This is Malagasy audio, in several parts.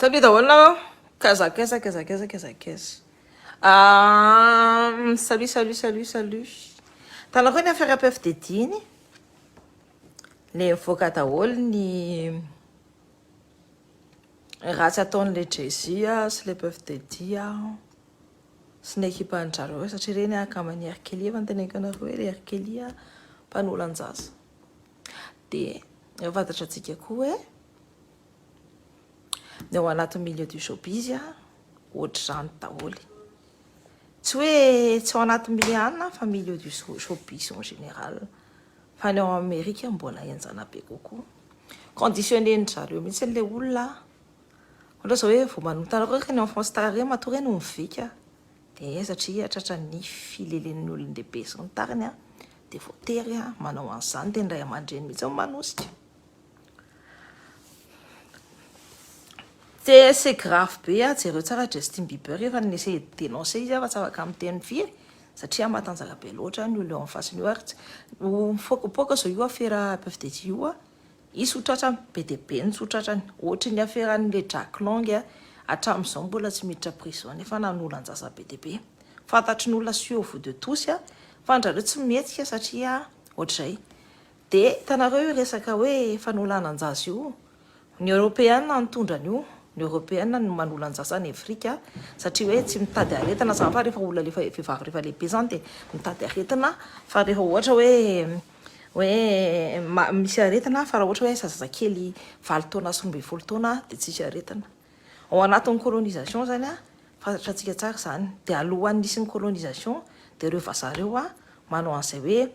Salut daholo nareo. Kaiza kaiza kaiza kaiza kaiza kaiza. Ah, salut salut salut salut. Tanareo ny affaire PFDD iny? Le mivoaka daholo ny ratsy ataon'le Jay-Z sy le Puff Daddy sy ny ekipan-dry satria ireny akaman'i R. Kelly efa noteneniko anareo hoe le R. Kelly mpanolan-jaza. Dia efa fantatra antsika koa hoe ny ao anatin'ny milieu du showbiz ohatr'izany daholo. Tsy hoe tsy ao anatin'ny milieu anina fa milieu du showbiz en général. Fa ny ao Amerika mbola henjana be kokoa. Conditionné-ndry zareo mihitsy ilay olona. Ohatra izao hoe vao manomboka hitanareo ny enfant star ireny matoa ireny mivika. Dia satria tratran'ny filelen'ny olon-dehibe sy ny tariny dia voatery manao an'izany dia ny ray aman-dreny mihitsy no manosika. C'est c'est grave be a, jereo tsara Justin Bieber efa ni-essayer de dénoncer izy fa tsy afaka miteny firy satria matanjaka be loatra ny olona eo amin'ny face-ny io ary tsy mifoakapoaka zao io affaire Puff Daddy io a, izy ho tratrany be dia be ny tsy ho tratrany, ohatry ny affaire an'ilay Jack Lang hatramin'izao mbola tsy miditra prison nefa nanolan-jaza be dia be. Fantatry ny olona sy au vu de tous fa ndrareo tsy mihetsika satria ohatr'izay. Dia hitanareo io resaka hoe fanolanan-jaza io, ny Eoropeana nitondra an'io, ny Eoropeana no manolan-jaza any Afrika satria hoe tsy mitady aretina zany fa rehefa olona efa vehivavy rehefa lehibe zany dia mitady aretina fa rehefa ohatra hoe hoe misy aretina fa raha ohatra hoe zazakely 8 taona sy 12 taona dia tsisy aretina. Ao anatin'ny colonisation zany a, fantatra antsika tsara izany, dia alohan'ny nisy ny colonisation dia ireo vazaha ireo a manao an'izay hoe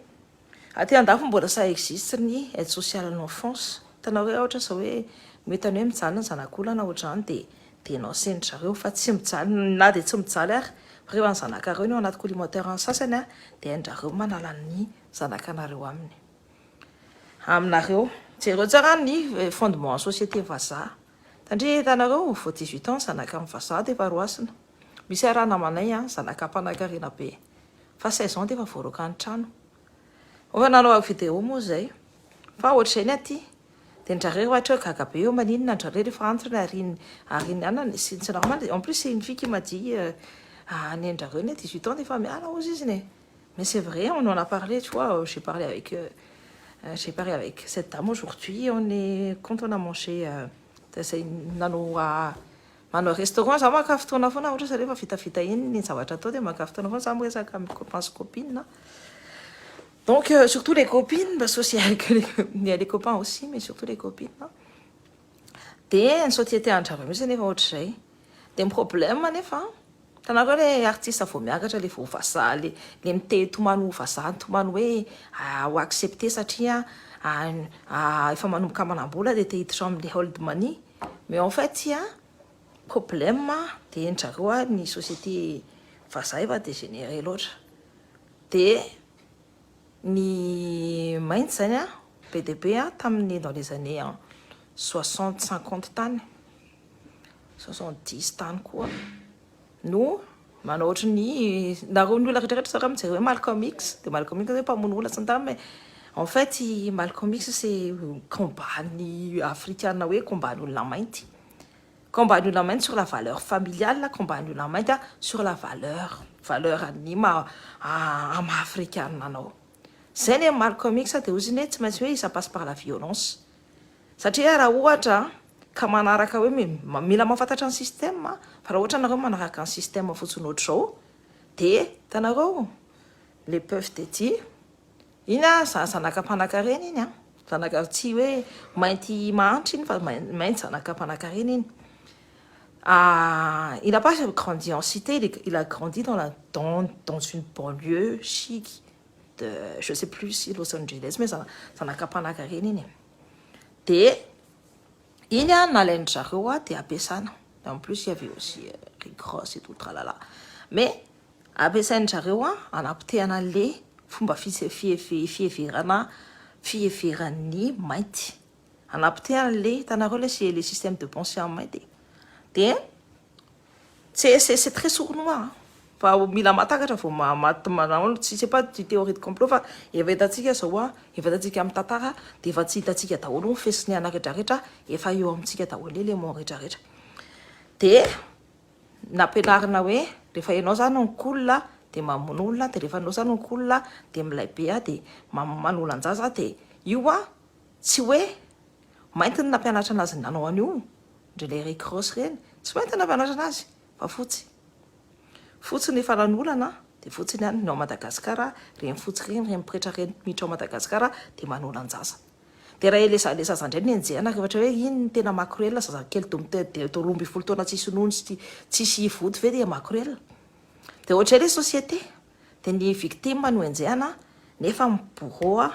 aty andafy mbola ça existe ny aide sociale à l'enfance. Hitanao hoe ohatra zao hoe mety any hoe mijaly ny zanak'olona na ohatr'izany dia dénoncer-ndry zareo fa tsy mijaly na dia tsy mijaly ary fa rehefa ny zanakareo no ao anaty collimateur ny sasany a dia hain-drareo manala ny zanakanareo aminy aminareo. Jereo tsara ny fondement société vazaha. Tandria hitanareo vao 18 ans zanaka amin'ny vazaha dia efa roasina. Misy raha namanay a zanaka mpanankarena be fa 16 ans dia efa voaroaka ny trano. Efa nanao vidéo moa zay fa ohatr'izay ny aty. Dia ndrareo ohatra hoe gaga be eo maninona ndrareo rehefa antony ariny ariny anana c'est normal. En plus, c'est une fille qui m'a dit ny andrareo ny 18 ans dia efa miala ozy izy ne. Mais c'est vrai, on en a parlé, tu vois, j'ai parlé avec cette dame aujourd'hui, on est quand on a mangé zay nanao manao restaurant za maka fotoana foana ohatra zareo efa vitavita iny ny zavatra atao dia maka fotoana foana za miresaka amin'ny copains sy copines. Donc surtout les copines parce que aussi il y a les copains aussi, mais surtout les copines. Dia ny société andrava mihitsy nefa ohatr'izay. Dia ny problème nefa hitanareo le artiste vao miakatra le vao vazaha le miteny tomany ho vazaha tomany hoe ho accepté satria efa manomboka manam-bola dia te hiditra amin'le old money. Mais en fait a problème dia ndrareo a ny société vazaha efa dégénéré loatra. Dia ny mainty zany a be dia be a tamin'ny dans les années 60, 50 tany 70 tany koa no manao ohatry ny nareo ny olona rehetrarehetra zao raha mijery hoe Malcolm X dia Malcolm X hoe mpamono olona sy ny tariny, mais en fait Malcolm X, c'est combat ny africaine, hoe combat ny olona mainty, combat ny olona mainty sur la valeur familiale, combat ny olona mainty sur la valeur ny maha maha africaine anao zay ny Malcolm X. Dia ozy iny hoe tsy maintsy hoe ça passe par la violence satria raha ohatra ka manaraka hoe mila mahafantatra ny système fa raha ohatra anareo manaraka ny système fotsiny ohatr'izao dia hitanareo le Puff Daddy iny a zanaka mpanankarena iny a zanaka tsy hoe mainty mahantra iny fa mainty zanaka mpanankarena iny. Il n'a pas grandi en cité, il a grandi dans une banlieue chic de je sais plus si Los Angeles, mais zanaka mpanankarena iny. Dia iny a nalain-dry zareo a dia ampiasana. En plus, il y avait aussi Rick Ross et tout tralala, mais ampiasain-dry zareo a anapotehana le fomba fiheverana fiheveran'ny mainty anapotehana le hitanareo le système de pensée en mainty. Dia c'est très sournois fa mila mahatakatra vao manao tsy c'est pas du théorie de complot fa efa hitantsika zao a efa hitantsika amin'ny tantara dia efa tsy hitantsika daholo ny fesiny ana rehetrarehetra efa eo amintsika daholo élément rehetrarehetra. De nampianarina hoe rehefa ianao zany no cool de mamono olona, de rehefa anao zany no cool de milay be a, de manolan-jaza. De io a tsy hoe mainty ny nampianatra anazy nanao an'io ndre le Rick Ross reny, tsy mainty nampianatra anazy fa fotsy fotsy ny efa nanolana. De fotsiny any no ao Madagasikara reny, fotsy reny, reny pretra reny miditra ao Madagasikara de manolan-jaza. De raha le zaza indray ny enjehana rehefa hoe iny ny tena makorelina, zazakely de 12 taona tsisy nono sy tsisy vody ve de makorelina? De ohatray le société, de ny victime no enjehana, nefa bourreau a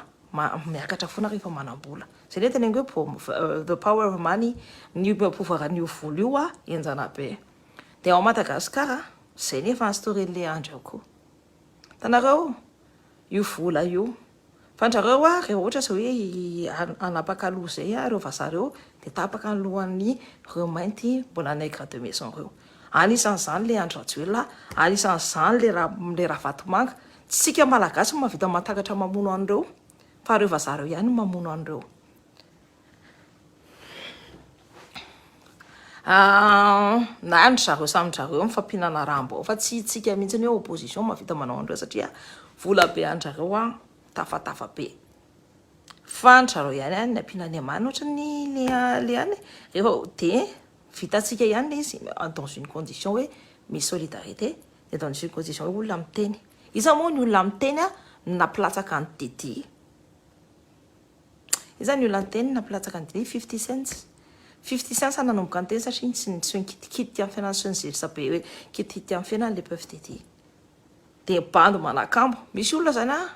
miakatra foana rehefa manam-bola. Zay le teneniko hoe the power of money, ny pouvoir ny vola io a enjana be. De ao Madagasikara zay nefa instauré-n'le andro ao koa tanareo io vola io. Fa ndrareo a rehefa ohatra zao hoe anapaka loha zay a reo vazaha reo, de tapaka ny lohan'ny reo mainty mbola nègre de maison reo. Anisan'izany le Andry Rajoelina, anisan'izany le raha le Ravatomanga. Tsika malagasy mahavita mahatakatra mamono an'ireo, fa reo vazaha reo ihany mamono an'ireo. Na ny zareo samy zareo mifampinana rahambo, fa tsy tsika mihitsy ny hoe opposition mahavita manao an'ireo, satria vola be andrareo a tafatafa be. Fa ny zareo ihany any ny ampiana ny amany ohatra ny le any rehefa de vitantsika ihany le izy, dans une condition hoe misy solidarité, de dans une condition hoe olona miteny. Iza moa ny olona miteny a nampilatsaka ny Didi? Iza ny olona miteny nampilatsaka ny Didi? 50 Cents. 50 Cents nanomboka ny teny satria tsy nikitikitika amin'ny fiainana sy nizelisa be hoe kitikitika amin'ny fiainana le Puff Didi. De bandy manakambo misy olona zany a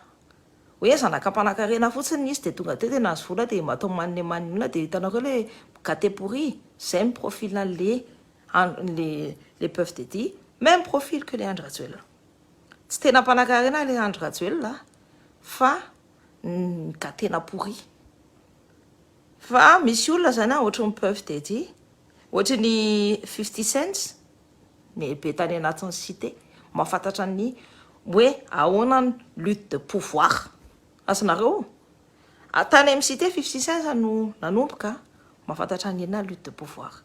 hoe zanaka mpanankarena fotsiny izy, de tonga teo de nahazo vola, de atao manne manne olona. De hitanareo le gâté pourri zay ny profil le Puff Didi, même profil que le Andry Rajoelina. Tsy tena mpanankarena le Andry Rajoelina fa gâtena pourri. Fa misy olona zany a ohatry ny Puff Didi, ohatry ny 50 Cents, ny be tany anatin'ny cité mahafantatra ny hoe ahoana ny lutte de pouvoir azonareo tany amin'ny cité. 50 Cents no nanomboka mahafantatra ny inona lutte de pouvoir.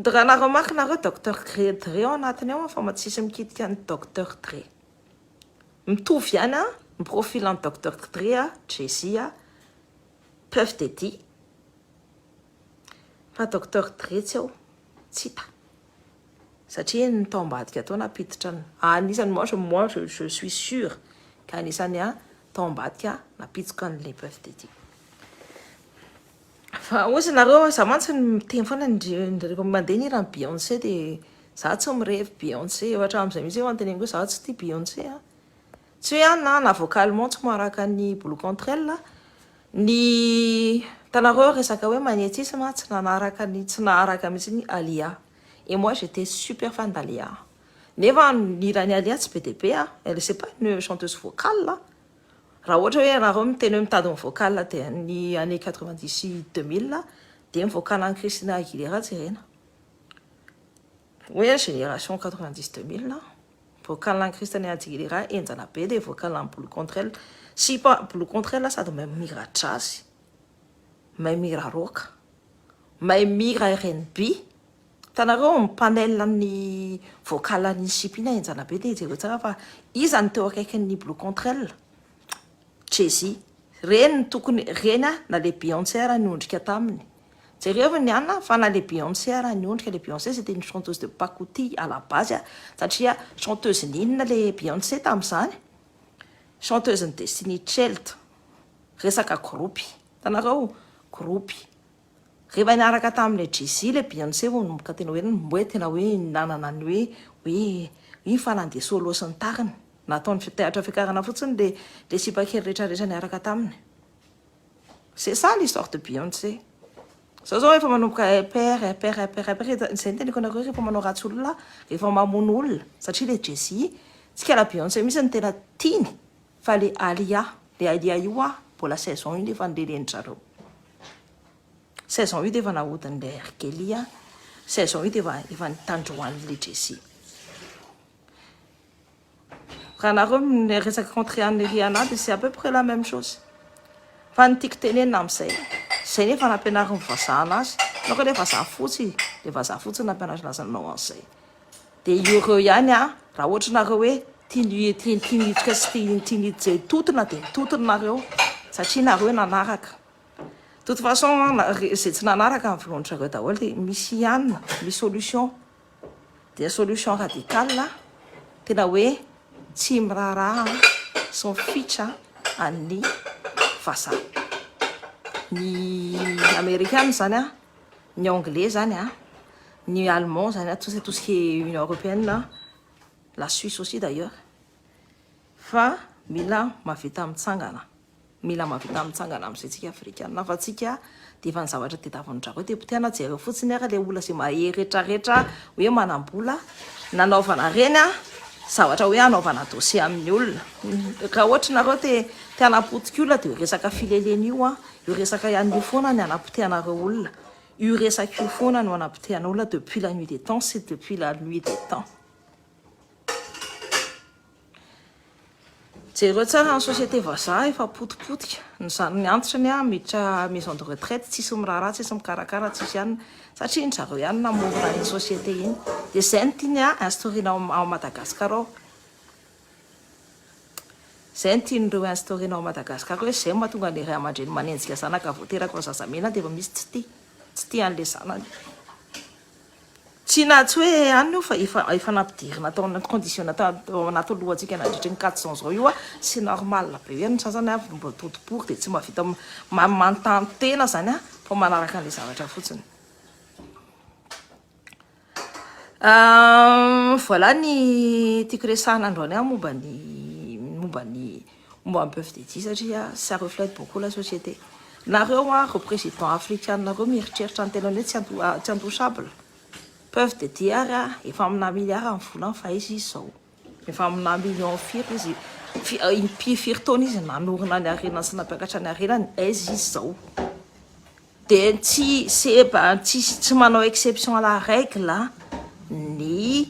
Raha nareo maky nareo Docteur Dre ao anatiny ao, fa matsisy mikitika ny Docteur Dre, mitovy ihany a ny profil ny Docteur Dre a, Jay-Z a, Puff Daddy, fa Docteur Dre tsy ao, tsy hita, satria ny tao ambadika atao nampiditra ny anisany. Moi je suis sûr ka anisany a tao ambadika napitsoka an'le Puff Daddy. Fa ozy nareo za mantsy miteny foana rehefa mandeha ny raha Beyoncé, de za tsy mirevy Beyoncé efa hatramin'izay mihitsy eo anteneniko hoe za tsy tia Beyoncé a. Tsy hoe any na vocalement tsy maharaka ny Blu Cantrell ny tanareo resaka hoe magnétisme, tsy nanaraka ny, tsy naharaka mihitsy ny Aaliyah. Et moi, j'étais super fan d'Aaliyah, nefa nirany Aaliyah tsy be de be a. Elle, c'est pas une chanteuse vocale. Raha ohatra hoe nareo miteny hoe mitady ny vocal de ny année 90, 2000, de ny vocal any Christina Aguilera jerena, hoe génération 90, 2000, vocal any Christina Aguilera enjana be. De vocal any Blu Cantrell, sipa Blu Cantrell sady mahay mihira jazz, mahay mihira rock, mahay mihira R&B. Tanareo ny panel ny vocal ny sipa iny enjana be. De jereo tsara fa iza ny teo akaikin'ny Blu Cantrell? Jay-Z reny ny tokony reny a. Na le Beyoncé raha niondrika taminy, jereo ny ana fa na le Beyoncé raha niondrika, le Beyoncé, c'était une chanteuse de pacotille à la base a, satria chanteuse ninona le Beyoncé tamin'izany? Chanteuse ny Destiny Child, resaka groupe tanareo, groupe. Rehefa niaraka tamin'le Jay-Z le Beyoncé vo nomboka tena hoe tena hoe nanana ny hoe iny, fa nandeha solo sy ny tariny, nataony teatra fiakarana fotsiny le sipakely rehetrarehetra niaraka taminy. C'est ça l'histoire de Beyoncé. Zao zao efa manomboka père père père père. Zay ny teniko anareo, rehefa manao ratsy olona, rehefa mamono olona, satria le Jay-Z tsy kala Beyoncé mihitsy ny tena tiany, fa le Aaliyah. Le Aaliyah io a mbola 16 ans io nefa nyleleny zareo 16 ans io, de efa nahodin'le R. Kelly a 16 ans io, de efa nitandroan'le Jay-Z. Raha nareo resaka contre an'le Rihanna, de c'est à peu près la même chose. Fa ny tiako tenenina am'izay zay nefa nampianariny vazaha anazy. Nareo le vazaha fotsy, le vazaha fotsy nampianatra anazy nanao an'izay. Dia ireo ihany an, raha ohatra nareo hoe tiany tiany tiany hiditra sy tiany tiany hiditra hitotona dia mitotona nareo satria nareo nanaraka. Toute façon an, izay tsy nanaraka ny vonoin-dry zareo daholo dia misy ihany misy solution. Dia solution radicale tena hoe tsy miraharaha sy mifitra an'ny vazaha. Ny amerikana izany an, ny anglais izany an, ny allemand izany an, tout ce qui est union européenne, la Suisse aussi d'ailleurs, fa mila mahavita mitsangana. Mila mahavita mitsangana amin'izay tsika afrikana fa tsika dia efa ny zavatra tedavin dry zareo dia potehana jereo fotsiny ary le olona izay mahery retraretra hoe manambola nanaovana reny a zavatra hoe hanaovana dossier amin'ny olona raha ohatra nareo te te hanapotika olona dia io resaka filelena io a io resaka ihany io foana ny hanapotehanareo olona io resaka io foana no hanapotehana olona depuis la nuit des temps c'est depuis la nuit des temps. Jereo tsara ny société vazaha efa potipotika, ny zanany antitra anie miditra maison de retraite tsisy miraharaha tsisy mikarakara tsisy anona satria iny zareo ihany namorona iny société iny dia zay no tiany instaurena ao Madagascar ao, zay no tian'ireo instaurena ao Madagascar hoe zay no mahatonga ny ray aman-dreny manenjika zanaka vao teraka ao zazamena dia efa misy tsy tia, tsy tia an'ilay zanany. Tsy na tsy hoe any io fa efa efa nampidirina tao anaty condition tao anaty lohantsika nandritry ny 400 zao io a, c'est normal be hoe ny sasany avy mbola todi-pory dia tsy mahavita manontany tena zany a fa manaraka an'ilay zavatra fotsiny. Voilà ny tiako resahina androany aho momba ny momba ny momba ny Puff Daddy satria ça reflète beaucoup la société. Nareo an, reo président africaine reo mieritreritra ny tenany hoe tsy tsy intouchable. Puff Daddy ary an, efa amina milliard ny volany fa aiza izy zao? Efa amina million firy izy, impiry firy taona izy nanorina ny harenany sy nampiakatra ny harenany, aiza izy zao? Dia tsy seba tsisy tsy manao exception à la règle ny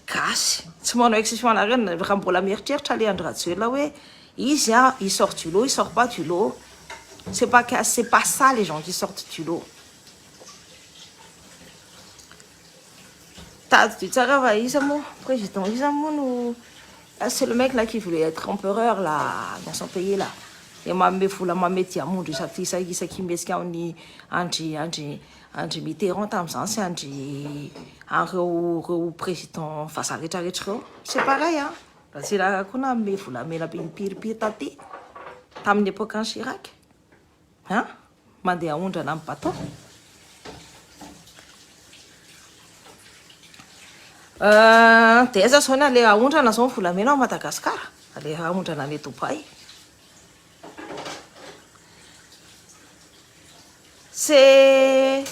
gasy tsy manao exception à la règle raha mbola mieritreritra le Andry Rajoelina hoe izy a il sort du lot il sort pas du lot c'est pas c'est pas ça les gens qui sortent du lot Tadidio tsara fa iza moa président iza moa no c'est le mec là qui voulait être empereur là dans son pays là dia manome vola manome diamondra isaky isaky isaky mihetsika amin'ny Andry Andry Andry Mitterrand tamin'izany sy Andry an'ireo ireo président vazaha rehetrarehetra ireo c'est pareil hein Ratsiraka koa nanome volamena be mipiripiry taty tamin'ny époque an'i Chirac Hein? Mandeha aondrana amin'ny bateau? Euh, dia aiza zao ny aleha aondrana zao ny volamena ao Madagascar? Aleha aondrana any Dubaï. C'est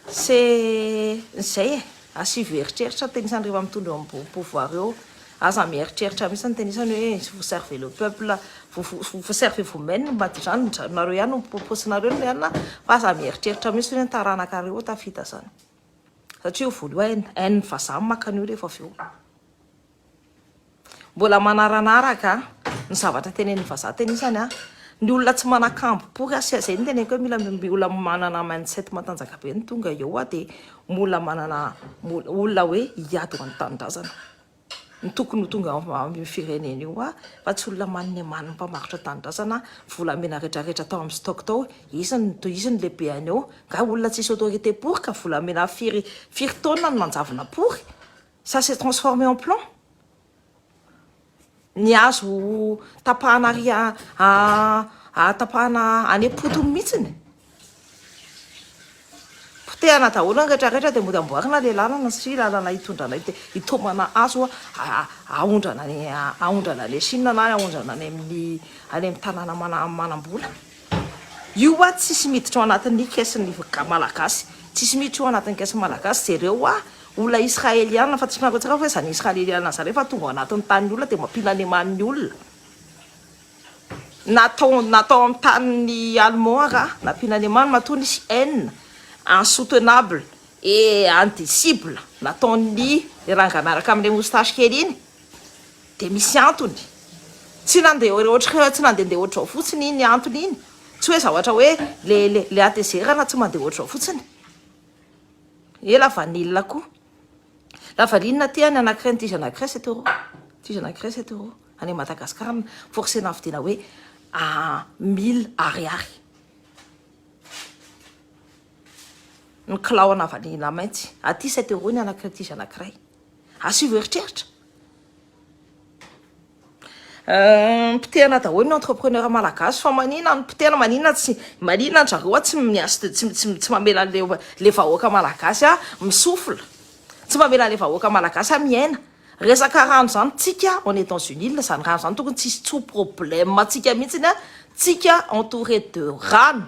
c'est izay e. Asivo eritreritra tenisany rehefa mitondra eo ambony pouvoir eo. Aza mieritreritra mihitsy ny tenisany hoe vous servez le peuple, vous vous servez vous meme madizany nareo ihany no paosinareo no ihany fa aza mieritreritra mihitsy hoe ny taranakareo tafita zany. Satria io vola io hain'ny vazaha maka an'io rehefa avy eo. Mbola manaranaraka ny zavatra tenenin'ny vazaha tenisany a. Ny olona tsy manan-kambo-pory a, zay no teneniko hoe mila olona manana mindset matanjaka be no tonga eo a, dia olona manana olona hoe hiady ho an'ny tanindrazana. Ny tokony ho tonga ao amin'io firenena io a, fa tsy olona maninemaniny mpamarotra tanindrazana, volamena retraretra tao amin'ny stock tao, izy no izy no lehibeany eo, nga olona tsisy autorité pory ka volamena firy firy taonina no nanjavona pory, ça s'est transformé en plomb. Ny hazo tapahana ary tapahana any am-potony mihitsiny. Potehana daholo ny rehetra rehetra dia mody amboarina ilay lalana satria lalana hitondrana hitaomana hazo ahondrana any ahondrana any Chine na ahondrana any amin'ny any amin'ny tanàna manam-bola. Io hoa tsisy miditra ao anatin'ny caisse-n'ny malagasy. Tsisy miditra io anatin'ny caisse malagasy. Jereo hoa olona israeliana fa tsy fantatrareo tsara fa izany israeliana izany rehefa tonga ao anatin'ny tanin'ny olona dia mampilaneman'ny olona. Na tao na tao amin'ny tanin'ny allemand ara nampilanemany matoa nisy haine insoutenable et indicible nataon'ny ranga miaraka amin'ilay moustache kely iny. Dia misy antony. Tsy nandeha ohatry tsy nandehandeha ohatr'izao fotsiny iny antony iny. Tsy hoe zavatra hoe le le le hatezerana tsy mandeha ohatr'izao fotsiny. E la vanille koa. La vanille aty any anankiray ny tige anankiray sept euros. Tige anankiray sept euros. Any Madagascar forcena vidiana hoe mille ariary. Ny kilao ana vanille mainty. Aty sept euros ny anankiray tige anankiray. Asivo eritreritra. Potehana daholo ny entrepreneur malagasy fa manina no potehana manina tsy manina andrareo a tsy mias tsy tsy tsy mamela le le vahoaka malagasy a mi-souffle tsy mamela le vahoaka malagasy a miaina resaka rano zany tsika on est dans une île zany rano zany tokony tsisy tsy ho problème atsika mihitsiny a tsika entouré de rano.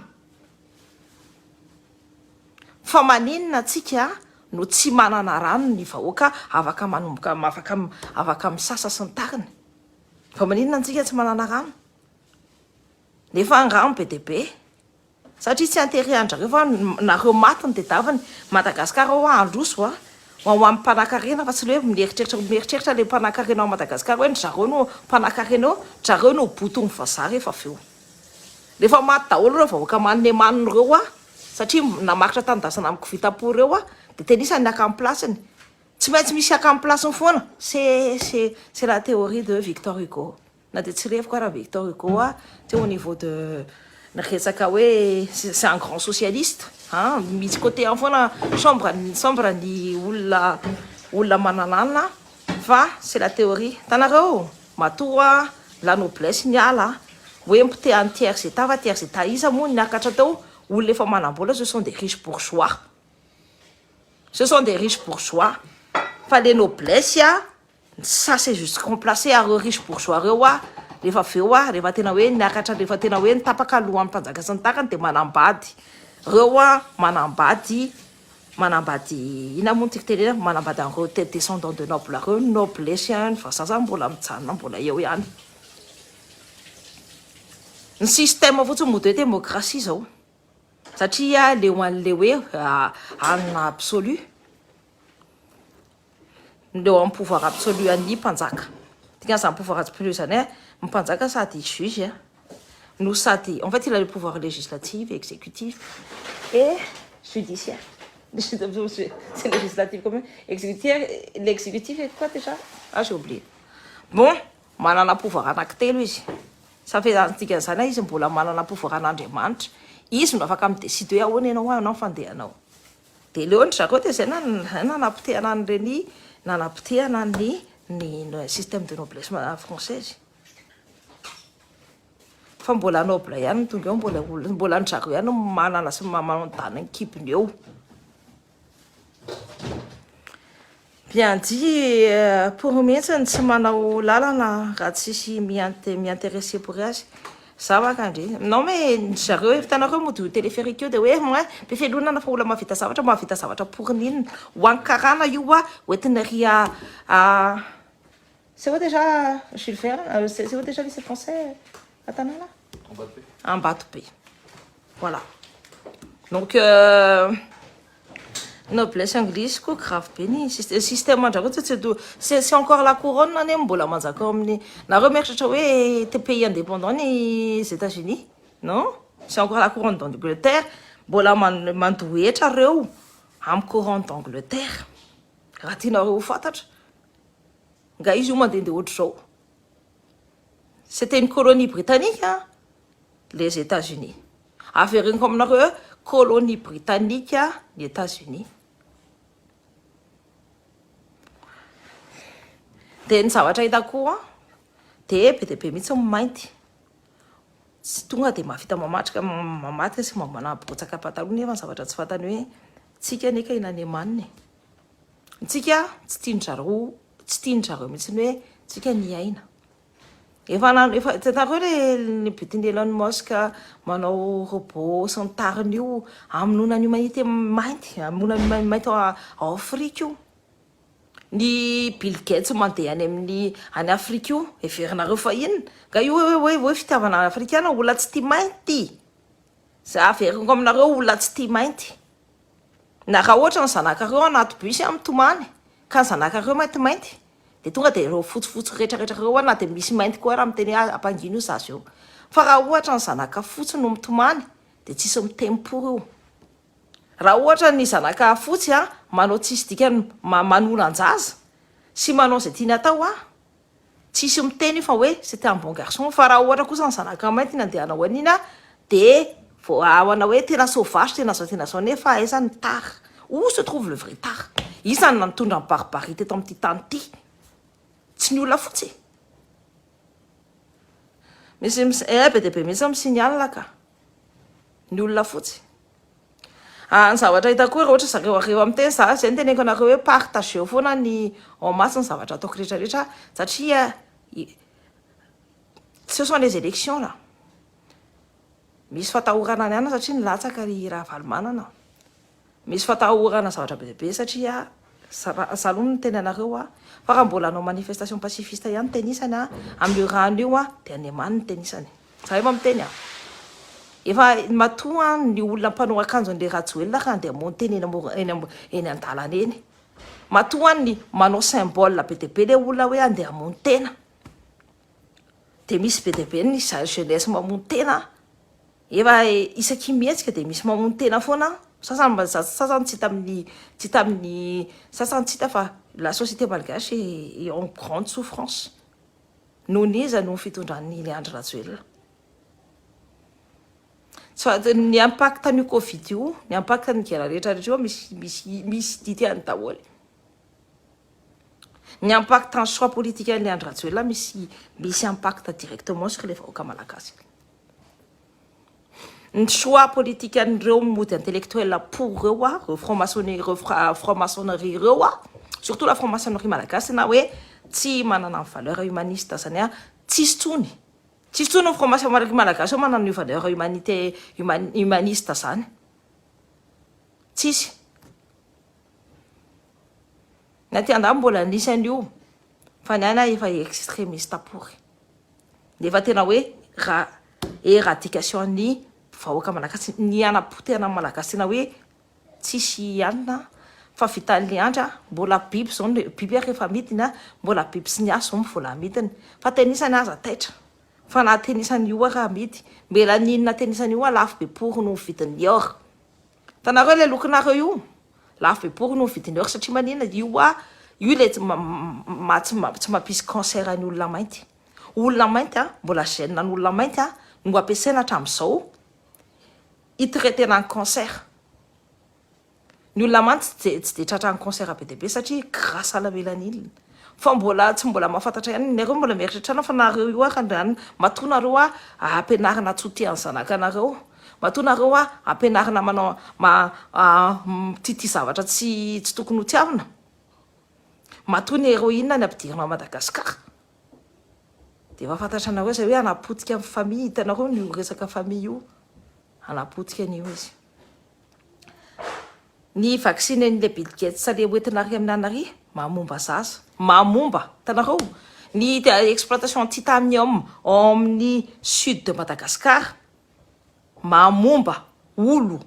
Fa maninona tsika no tsy manana rano ny vahoaka afaka manomboka afaka afaka misasa sy ny tariny? Fa maninona antsika tsy manana rano? Nefa ny rano be dia be. Satria tsy intérêt andrareo fa nareo maty ny tedaviny. Madagascar hoa handroso a. Ho amin'ny mpanakarena fa tsy le hoe mieritreritra mieritreritra le mpanakarena ao Madagascar hoe zareo no mpanakarena eo, zareo no boton'ny vazaha rehefa avy eo. Rehefa maty daholo ireo vahoaka manemanina ireo a, satria namaritra tanindrazana amin'ny kovita-po ireo a, dia tena isan'ny haka ny place-ny. Tsy maintsy misy haka ny place-ny foana. C'est c'est c'est la théorie de Victor Hugo. Na dia tsy reviko ara Victor Hugo a, teo au niveau de ny resaka hoe c'est un grand socialiste an, misy côté any foana sombre sombre ny olona olona manananina fa c'est la théorie. Hitanareo? Matoa la noblesse niala hoe mipotehan'ny tiers état fa tiers état iza moa no niakatra teo? Olona efa manam-bola ce sont des riches bourgeois. Ce sont des riches bourgeois. Fa le noblesse ça c'est juste remplacé ary ireo riches bourgeois ireo rehefa avy eo rehefa tena hoe niakatra rehefa tena hoe nitapaka lohan'ny mpanjaka sy ny tariny dia manambady ireo manambady Manambady inona moa no tiako tenenana, manambady an'ireo descendants de noble ireo, ny noblesse ny vazaha zany mbola mijanona mbola eo ihany. Ny système fotsiny mody hoe démocratie zao satria leo an'le hoe anona absolu, leo amin'ny pouvoir absolu an'ny mpanjaka. Dikan'izany pouvoir absolu zany hoe ny mpanjaka sady juge no sady en fait il a le pouvoir législatif, exécutif et judiciaire. C'est législatif quand même. Exécutif, l'exécutif est quoi déjà? Ah j'ai oublié. Bon, manana pouvoir anankitelo izy. Ça fait dikan'izany izy mbola manana pouvoir an'Andriamanitra. Izy no afaka mi-décide hoe ahoana ianao hanao fandehanao. Dia leon'ny zareo dia izay nanapotehana an'ireny nanapotehana ny ny système de noblesse française. Fa mbola noble ihany no tonga eo, mbola olona mbola ny zareo ihany no manana sy manodana ny kibony eo. Bien dit, pour mihitsy ny tsy manao lalana raha tsisy mi-intéressé pour azy. Za maka ndry. Non mais ny zareo hitanareo mody io téléphérique io dia hoe moins be fialonana fa olona mahavita zavatra mahavita zavatra pour n'inona. Ho an'ny karana io a, hoentina ery a c'est où déjà Jules Verne, c'est où déjà lycée français à Tanana? Ambatobe. Voilà. Donc noblesse anglisy koa grave be ny système andrareo tsy c'est c'est encore la couronne ane mbola manjaka ao amin'ny nareo mieritreritra hoe te pays indépendant ny États-Unis non, c'est encore la couronne d'Angleterre mbola mandohetra reo amin'ny couronne d'Angleterre raha tianareo ho fantatra nga izy io mandehandeha ohatr'izao. C'était une colonie britannique hein, les États-Unis. Avereniko aminareo hoe colonie britannique ny États-Unis. Dia ny zavatra hita koa dia be dia be mihitsy ny mainty. Tsy tonga dia mahavita mamatrika mamaty sy manabotsaka pataloha nefa ny zavatra tsy fantany hoe tsika anie ka inanemanina e. Tsika tsy tian-dry tsy tian-dry zareo mihitsy ny hoe tsika niaina. Efa na efa hitanareo le ny but-n'i Elon Musk manao robot sy ny tariny io hamonoana ny humanité mainty, hamonoana ny mainty ao Afrika io. Ny Bill Gates mandeha any amin'ny any Afrika io, heverinareo fa inona? Nga io hoe hoe hoe fitiavana afrikana olona tsy tia mainty. Za averiko aminareo olona tsy tia mainty. Na raha ohatra ny zanakareo anaty bus mitomany ka ny zanakareo maintimainty dia tonga dia ireo fotsifotsy rehetrarehetra ireo na dia misy mainty koa raha miteny hoe ampangino io zaza io. Fa raha ohatra ny zanaka fotsy no mitomany dia tsisy miteny pory io. Raha ohatra ny zanaka fotsy a, manao tsisy dikany manolan-jaza sy manao izay tiany atao a, tsisy miteny io fa hoe c'était un bon garçon, fa raha ohatra kosa ny zanaka mainty ny andeha hanao an'iny a, de voahamana hoe tena sauvage, tena zao tena zao, nefa aiza ny tara? Où se trouve le vrai tara? Iza no nitondra ny barbarie teto amin'ity tany ity? Tsy ny olona fotsy e! Misy mis eh be dia be mihitsy mi-signale ka. Ny olona fotsy. Ah, ny zavatra hitako koa raha ohatra zareo rehefa miteny za, zay no teneniko anareo hoe partageo foana ny en masse ny zavatra ataoko rehetra rehetra satria ce sont les élections là. Misy fatahorana any anona satria nilatsaka ry Ravalomanana. Misy fatahorana zavatra be dia be satria za aloha no miteny anareo a, fa raha mbola hanao manifestation pacifiste ihany tenisany a, amin'io rano io a, dia any amany ny tenisany. Za efa miteny a. Efa matoa ny olona mpanao akanjo an'ilay Rajoelina ka andeha hamono tena eny amoro- eny am- eny an-dalana eny. Matoa ny manao symbole be dia be ilay olona hoe andeha hamono tena. Dia misy be dia be ny jeunesse mamono tena. Efa isaky mihetsika dia misy mamono tena foana, sasany mba sasany tsy hita amin'ny tsy hita amin'ny sasany tsy hita fa la société malgache est en grande souffrance noho ny iza noho ny fitondran'ny Andry Rajoelina. Tsy fa ny impact an'io covid io, ny impact ny guerre rehetra rehetra io misy misy misy dikany daholo. Ny impact ny choix politique an'i Andry Rajoelina misy misy impact directement sur les vahoaka malagasy. Ny choix politique an'ireo mody intellectuel pour ireo a, ireo franc-maçonnerie, ireo franc-maçonnerie ireo a, surtout la franc-maçonnerie malagasy na hoe tsy manana ny valeur humaniste zany a, tsisy tsony, tsisy tsony ny franc-maçonnerie malagasy hoe manana io valeur humanité humaniste zany, tsisy. Ny aty andafy mbola nisy an'io fa ny any efa extremiste pory. Nefa tena hoe raha éradication ny vahoaka malagasy, ny hanapotehana ny malagasy tena hoe tsisy anona fa vitan'ny andry a, mbola biby zao ny biby ary efa amidiny a, mbola biby sy ny aso zao mbola amidiny fa tenisany aza taitra fa na tenisany io ara amidy, melanine tenisany io a lafo be pory noho ny vidin'ny or. Hitanareo ilay lokonareo io? Lafo be pory noho ny vidin'ny or satria maninona? Io a, io ilay tsy tsy mampisy cancer ny olona mainty. Olona mainty a, mbola gène an'olona mainty a no ampiasaina hatramin'izao hi-traiter-na ny cancer. Ny olona mainty tsy dia tsy dia tratran'ny cancer be dia be satria grâce à la mélanine. Fa mbola tsy mbola mahafantatra ihany, nareo mbola mieritreritra fa nareo io ary androany matoa nareo a ampianarina tsy ho tia ny zanakanareo. Matoa nareo a ampianarina manao ma mititia zavatra tsy tsy tokony ho tiavina. Matoa ny héroïne ny ampidirina ao Madagascar. Dia efa fantatranareo izay hoe hanapotika ny famille, hitanareo ny resaka famille io, hanapotika an'io izy. Ny vaksiny an'ilay Bill Gates le hoentina ary amin'ny anary, mahamomba zaza, mahamomba, hitanareo? Ny exploitation titanium ao amin'ny sud de Madagascar, mahamomba olo.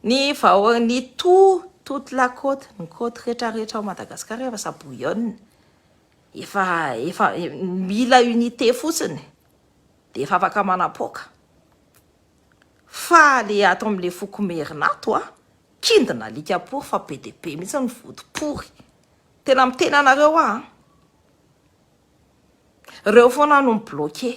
Ny vahoaka, ny tout, toute la côte, ny côte rehetra rehetra ao Madagascar efa ça bouillonne. Efa, efa mila unité fotsiny dia efa afaka manapoaka. Fa le ato amin'le foko merina ato a, kindina alika pory fa be dia be mihitsy ny vody pory. Tena miteny anareo aho an. Reo foana no mi-bloquer.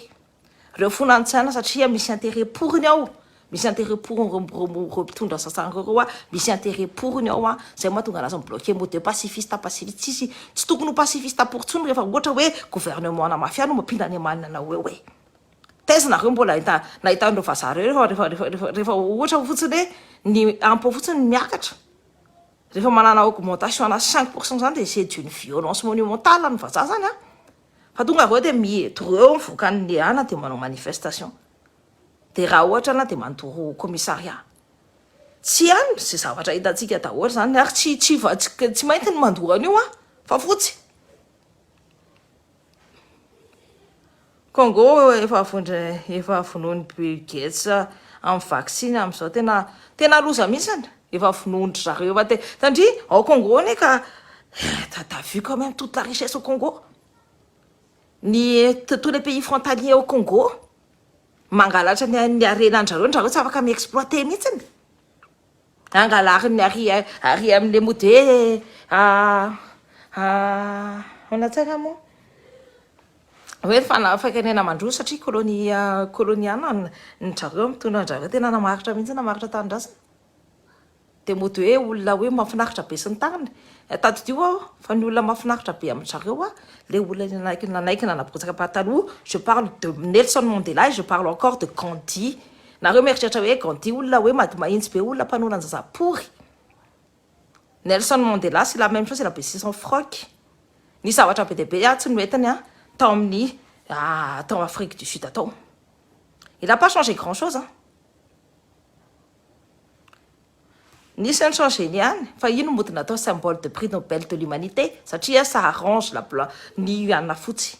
Reo foana no tsy anona satria misy intérêt poriny ao. Misy intérêt poriny reo reo mpitondra sasany reo reo a, misy intérêt poriny ao a, zay mahatonga anazy mi-bloquer mody hoe pacifiste pacifiste, tsisy tsy tokony ho pacifiste pory tsony rehefa ohatra hoe gouvernement ana mafia no mampiana any amanina anao eo e. Taiza nareo mbola nahita nahita an'ireo vazaha reo rehefa rehefa rehefa rehefa rehefa ohatra fotsiny hoe ny impôt fotsiny miakatra. Rehefa manana augmentation ana 5% zany dia c'est d'une violence monumentale ny vazaha zany a. Fa tonga avy eo dia mi-reo mivoaka ny ana dia manao manifestation. Dia raha ohatra ana dia mandoro commissariat. Tsy any izay zavatra hitantsika daholo zany ary tsy tsy tsy mainty ny mandoro an'io a fa fotsy. Congo efa vondra efa vonoin'i Bill Gates amin'ny vaksiny amin'izao tena tena loza mihitsy efa vonoin-dry zareo efa te tandria ao Congo anie ka t'as vu quand même toute la richesse au Congo ny tous les pays frontaliers au Congo. Mangalatra ny ny harenan-drareo, ndrareo tsy afaka mi-exploiter mihitsiny. Angalariny ary ary amin'le mody hoe ahoana tsara moa? Hoe fana firenena mandroso satria colonie coloniale ny zareo mitondra an-drareo tena namaritra mihitsy namaritra tanindrazana. Dia mody hoe olona hoe mahafinaritra be sy ny tariny. Tadidio aho fa ny olona mahafinaritra be amin-dry zareo a, le olona nanaiky nanaiky nanabotsaka pataloha, je parle de Nelson Mandela et je parle encore de Gandhi. Nareo mieritreritra hoe Gandhi olona hoe mady mahintsy be olona mpanolan-jaza pory. Nelson Mandela c'est la même chose, il a baissé son froc. Nisy zavatra be dia be tsy noentiny tao amin'ny tao Afrique du Sud tao. Il a pas changé grand chose hein. Nisy ny changer ny ihany fa io no mody natao symbole de prix Nobel de l'humanité satria ça arrange la blanc ny anona fotsy.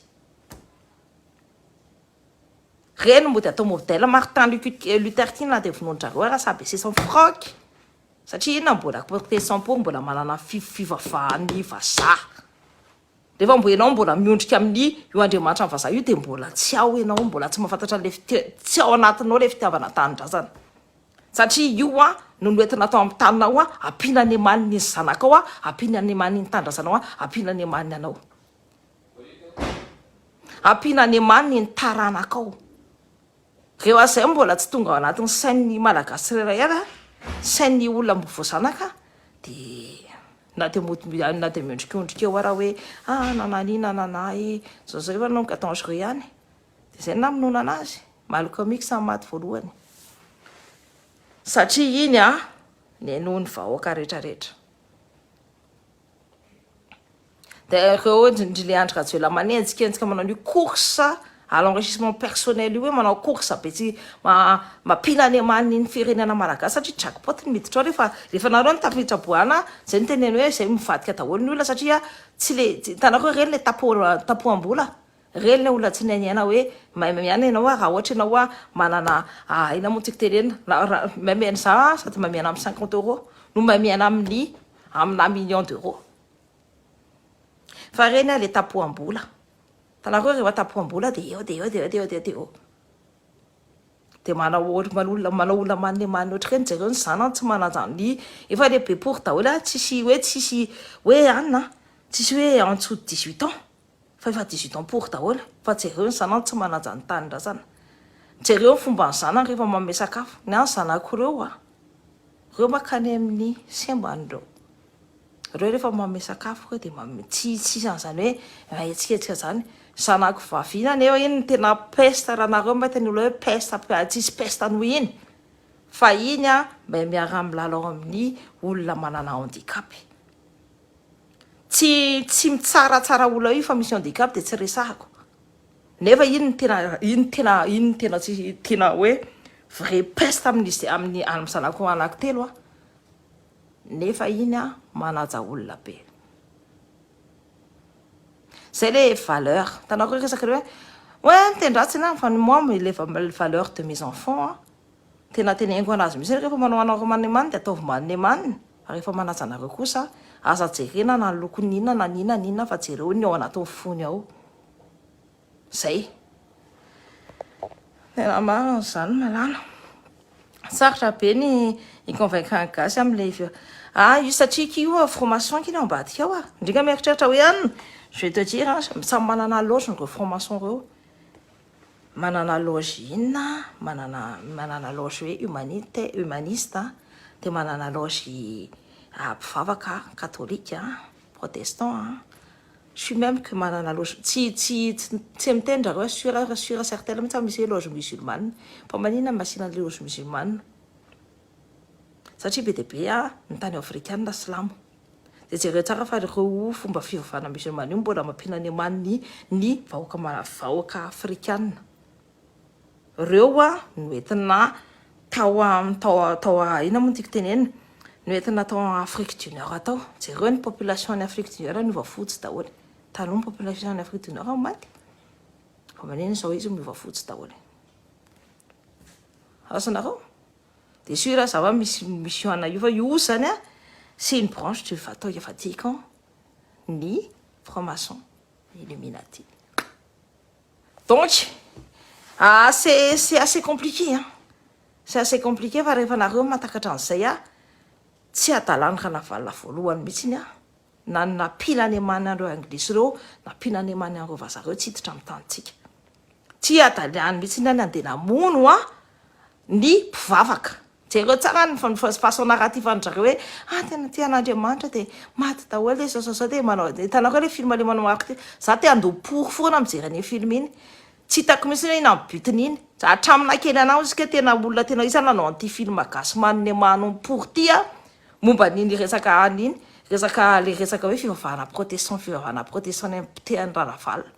Reny mody atao modèle Martin Luther King na dia vonoin-dRareo ara ça baissé son froc satria inona mbola protestant pour mbola manana fivavahan'ny vazaha. Rehefa mbo ianao mbola miondrika amin'ny io Andriamanitra ny vazaha io dia mbola tsy ao ianao, mbola tsy mahafantatra an'ilay fitia, tsy ao anatinao ilay fitiavana tanindrazana. Satria io an no noentina tao amin'ny taninao an, ampiana any amaniny ny zanakao an, ampiana any amaniny ny tanindrazanao an, ampiana any amaniny anao. Ampiana any amaniny ny taranakao. Reo azay mbola tsy tonga ao anatin'ny sain'ny Malagasy tsirairay avy an, sain'ny olona mbo voazanaka dia na dia mody na dia miondrikondrika eo ara hoe ah nanani nanana e zao zao efa nanomboka dangereux ihany dia zay no namonoana anazy Malcolm X no maty voalohany satria iny an nenoin'ny vahoaka retraretra. Dia ireo ndry le Andry Rajoelina manenjikenjika manao an'io course à l'enrichissement personnel io hoe manao course be tsy mampiana any amaniny ny firenena malagasy satria jackpot ny miditra ao rehefa rehefa nareo no tafiditra boana zay no teneno hoe zay mivadika daholo ny olona satria tsy le hitanareo ireny le tapo tapoham-bola ireny le olona tsy niaina hoe mahay miaina ianao raha ohatra ianao manana inona moa tiako tenenina mahay miaina za sady mahay miaina amin'ny cinquante euros no mahay miaina amin'ny amina million d'euros. Fa reny ah le tapoham-bola. Hitanareo rehefa tapoham-bola dia eo dia eo dia eo dia eo dia eo dia eo. Dia manao olona manao olona manome manome ohatr'ireny jereo ny zanany tsy manaja ny efa lehibe pory daholo ah tsisy hoe tsisy hoe anona ah tsisy hoe en dessous de 18 ans fa efa 18 ans pory daholo fa jereo ny zanany tsy manaja ny tanindrazana. Jereo ny fomban'ny zanany rehefa manome sakafo. Ny ahy ny zanako ireo ah Reo makany amin'ny sembany reo. Reo rehefa manome sakafo reo dia manome tsy tsisy an'izany hoe mihetsiketsika zany. Zanako vavy iny anefa iny no tena peste raha nareo mahita ny olona hoe peste tsisy peste noho iny. Fa iny an mahay miara milalao amin'ny olona manana handicap. Tsy tsy mitsaratsara olona io fa misy handicap dia tsy resahako. Nefa iny no tena iny no tena iny no tena tsy tena hoe vrai peste amin'izy amin'ny amin'ny zanako anankitelo aho. Nefa iny an manaja olona be. Zay le valeur. Hitanareo resaka le hoe ouais miteny ratsy ianao fa moi les valeurs de mes enfants an tena teneniko anazy mihitsy rehefa manao anareo manemanina dia ataovy manemanina fa rehefa manaja anareo kosa aza jerena na ny lokony inona na ny inona na inona fa jereo ny ao anatin'ny fony ao. Zay. Tena marina izany malala. Sarotra be ny hi-convaincre ny gasy amin'ilay ah io satria ki io franc-maçon ki no ambadika ao ah. Ndringa mieritreritra hoe an, je vais te dire an, samy manana loge ireo franc-maçon ireo. Manana loge inona, manana manana loge hoe humanité humaniste, dia manana loge mpivavaka katolika, protestant. Je suis même que manana loge tsy tsy tsy miteny zareo hoe sûr sûr certaine mihitsy misy hoe loge musulmane fa maninona no nasiana an'ilay loge musulmane satria be dia be a ny tany afrikana silamo dia jereo tsara fa ireo fomba fivavahana musulmane io mbola mampiana-ny ny vahoaka vahoaka afrikana Reo a no entina tao tao tao inona moa no tiako tenenina no entina tao Afrique du Nord tao jereo ny population any Afrique du Nord niova fotsy daholo taloha ny population any Afrique du Nord mainty fa manina izao izy miova fotsy daholo azonareo de sûr za fa misy mission ana io fa io zany a c'est une branche du Vatican ny franc-maçon Illuminati. Donc, Ah c'est c'est assez compliqué hein. C'est assez compliqué fa rehefa nareo mahatakatra an'izay ah, tsy adalan'i Ranavalona voalohany mihitsy ah, na ny nampiana any amany an'ireo anglisy ireo, nampiana any amany an'ireo vazaha ireo tsy hiditra amin'ny tanintsika. Tsy adalany mihitsy ny andeha namono ah ny mpivavaka. Jereo tsara ny façon narrative an-dry zareo hoe ah tena tia an'Andriamanitra dia maty daholo dia zao zao zao dia manao, hitanareo ilay film ilay manao acte, za te handoa pory foana mijery an'iny film iny. Tsy hitako mihitsy hoe inona ny but-n'iny. Hatramin'ny naha kely anah hozy ka tena olona tena iza nanao an'ity film gasy manome manompo pory ity ah momba an'iny resaka any iny, resaka le resaka hoe fivavahana protestant fivavahana protestant ny potehan'i Ranavalona.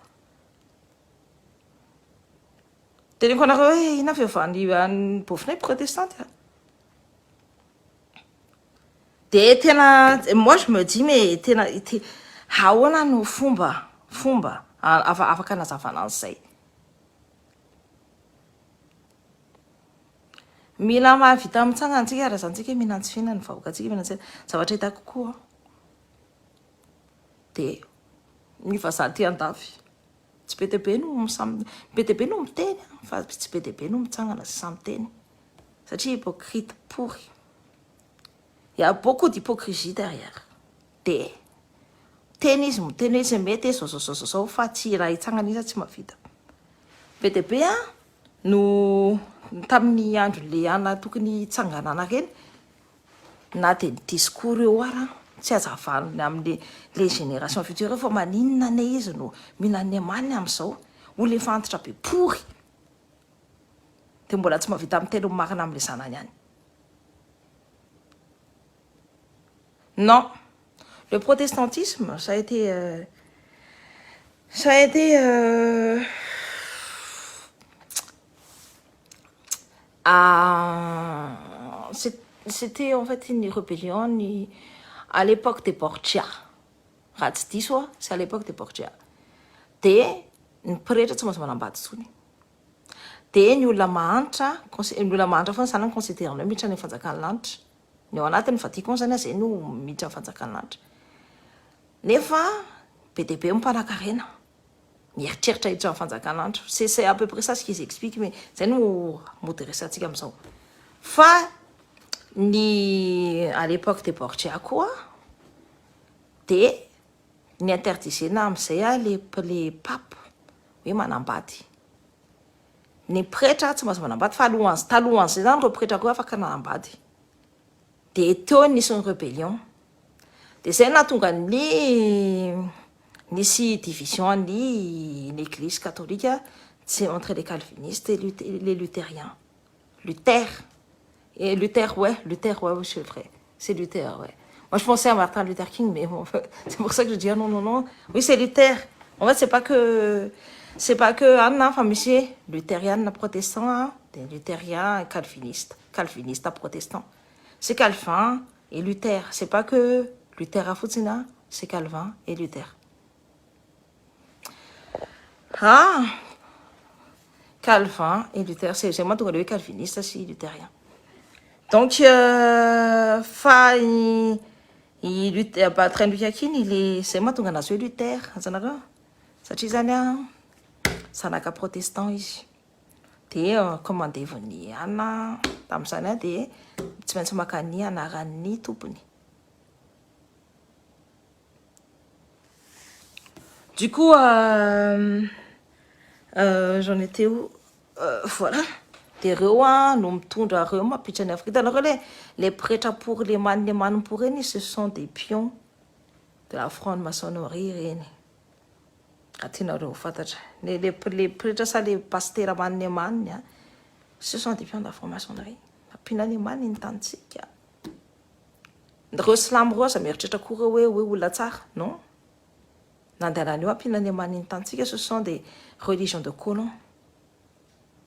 Teneniko anareo hoe inona fivavahan'ny an'ny bôfinay protestante a. De tena moi je me dis mais tena ity ahoana no fomba fomba afaka anazavana an'izay. Mila mahavita mitsangana antsika raha zany tsika mila tsy fihinana ny vahoakantsika mila tsy zavatra hitako koa de ny vazaha aty andafy Tsy be dia be no samy, be dia be no miteny fa tsy be dia be no mitsangana sy samy miteny satria hypocrite pourri. Il y a beaucoup d'hypocrisie derrière. Dia miteny izy, miteny hoe tsy mety zao zao zao zao zao fa tsy raha hitsangana izy tsy mahavita. Be dia be no tamin'ny andron'ilay ana tokony hitsanganana ireny na dia ny discours eo ara tsy azavaniny amin'ny le génération future eo fa maninona anie izy no mihinan'ny amaniny amin'izao, olona efa antitra be pory dia mbola tsy mahavita miteny ny marina amin'ilay zanany ihany. Non, le protestantisme ça a été euh, ça a été euh, C'était en fait une rébellion ny à l'époque des Borgia raha tsy diso aho c'est à l'époque des Borgia dia ny pretra tsy mahazo manambady intsony dia ny olona mahantra ny olona mahantra foana izany no considère-na hoe miditra any amin'ny fanjakan'ny lanitra ny ao anatin'ny Vatican izany izay no miditra amin'ny fanjakan'ny lanitra nefa be dia be ny mpanankarena mieritreritra hiditra amin'ny fanjakan'Andro. C'est c'est à peu près ça ce qu'ils expliquent mais zay no mody resahantsika amin'izao. Fa ny à l'époque des Borgia koa dia ny interdisena amin'izay a le le pape hoe manambady. Ny pretra tsy mahazo manambady fa alohan'izay talohan'izay zany ireo pretra ireo afaka nanambady. Dia teo nisy ny rebellion. Dia izay nahatonga ny nisy division ny ny eglise katolika tsy entre les calvinistes et les luthériens. Luther. Et Luther, ouais, Luther, ouais, c'est vrai. C'est Luther, ouais. Moi, je pensais à Martin Luther King, mais bon, c'est pour ça que je dis ah non, non, non. Oui, c'est Luther. En fait, c'est pas que c'est pas que Anna, enfin, monsieur, luthérien, protestant, hein, des luthériens calvinistes, calviniste protestant. C'est Calvin et Luther. C'est pas que Luther fotsiny a, c'est Calvin et Luther. Ah! Calvin et Luther, c'est zay mahatonga le hoe calviniste sy luthérien. Donc euh, fa i, i Luther, Martin Luther King, il est zay mahatonga anazy hoe Luther, azanareo? Satria zany a zanaka protestant izy. Dia comme andevon'ny anona tamin'izany aho dia tsy maintsy maka ny anaran'ny tompony. Du coup, euh, euh, j'en étais où euh, Voilà. Dia ireo a no mitondra ireo mampiditra ny Afrika. Hitanareo le les pretra pour les man les manompo ireny, ce sont des pions de la franc-maçonnerie ireny. Raha tianareo ho fantatra. Le, le, le pretra sa le pasitera amaniny amaniny a, ce sont des pions de la franc-maçonnerie. Ampiana any amaniny ny tanintsika. Ireo silamo ireo aza mieritreritra koa ireo hoe hoe olona tsara. Non. Nandehanana eo ampiana any amaniny ny tanintsika, ce sont des religions de colons.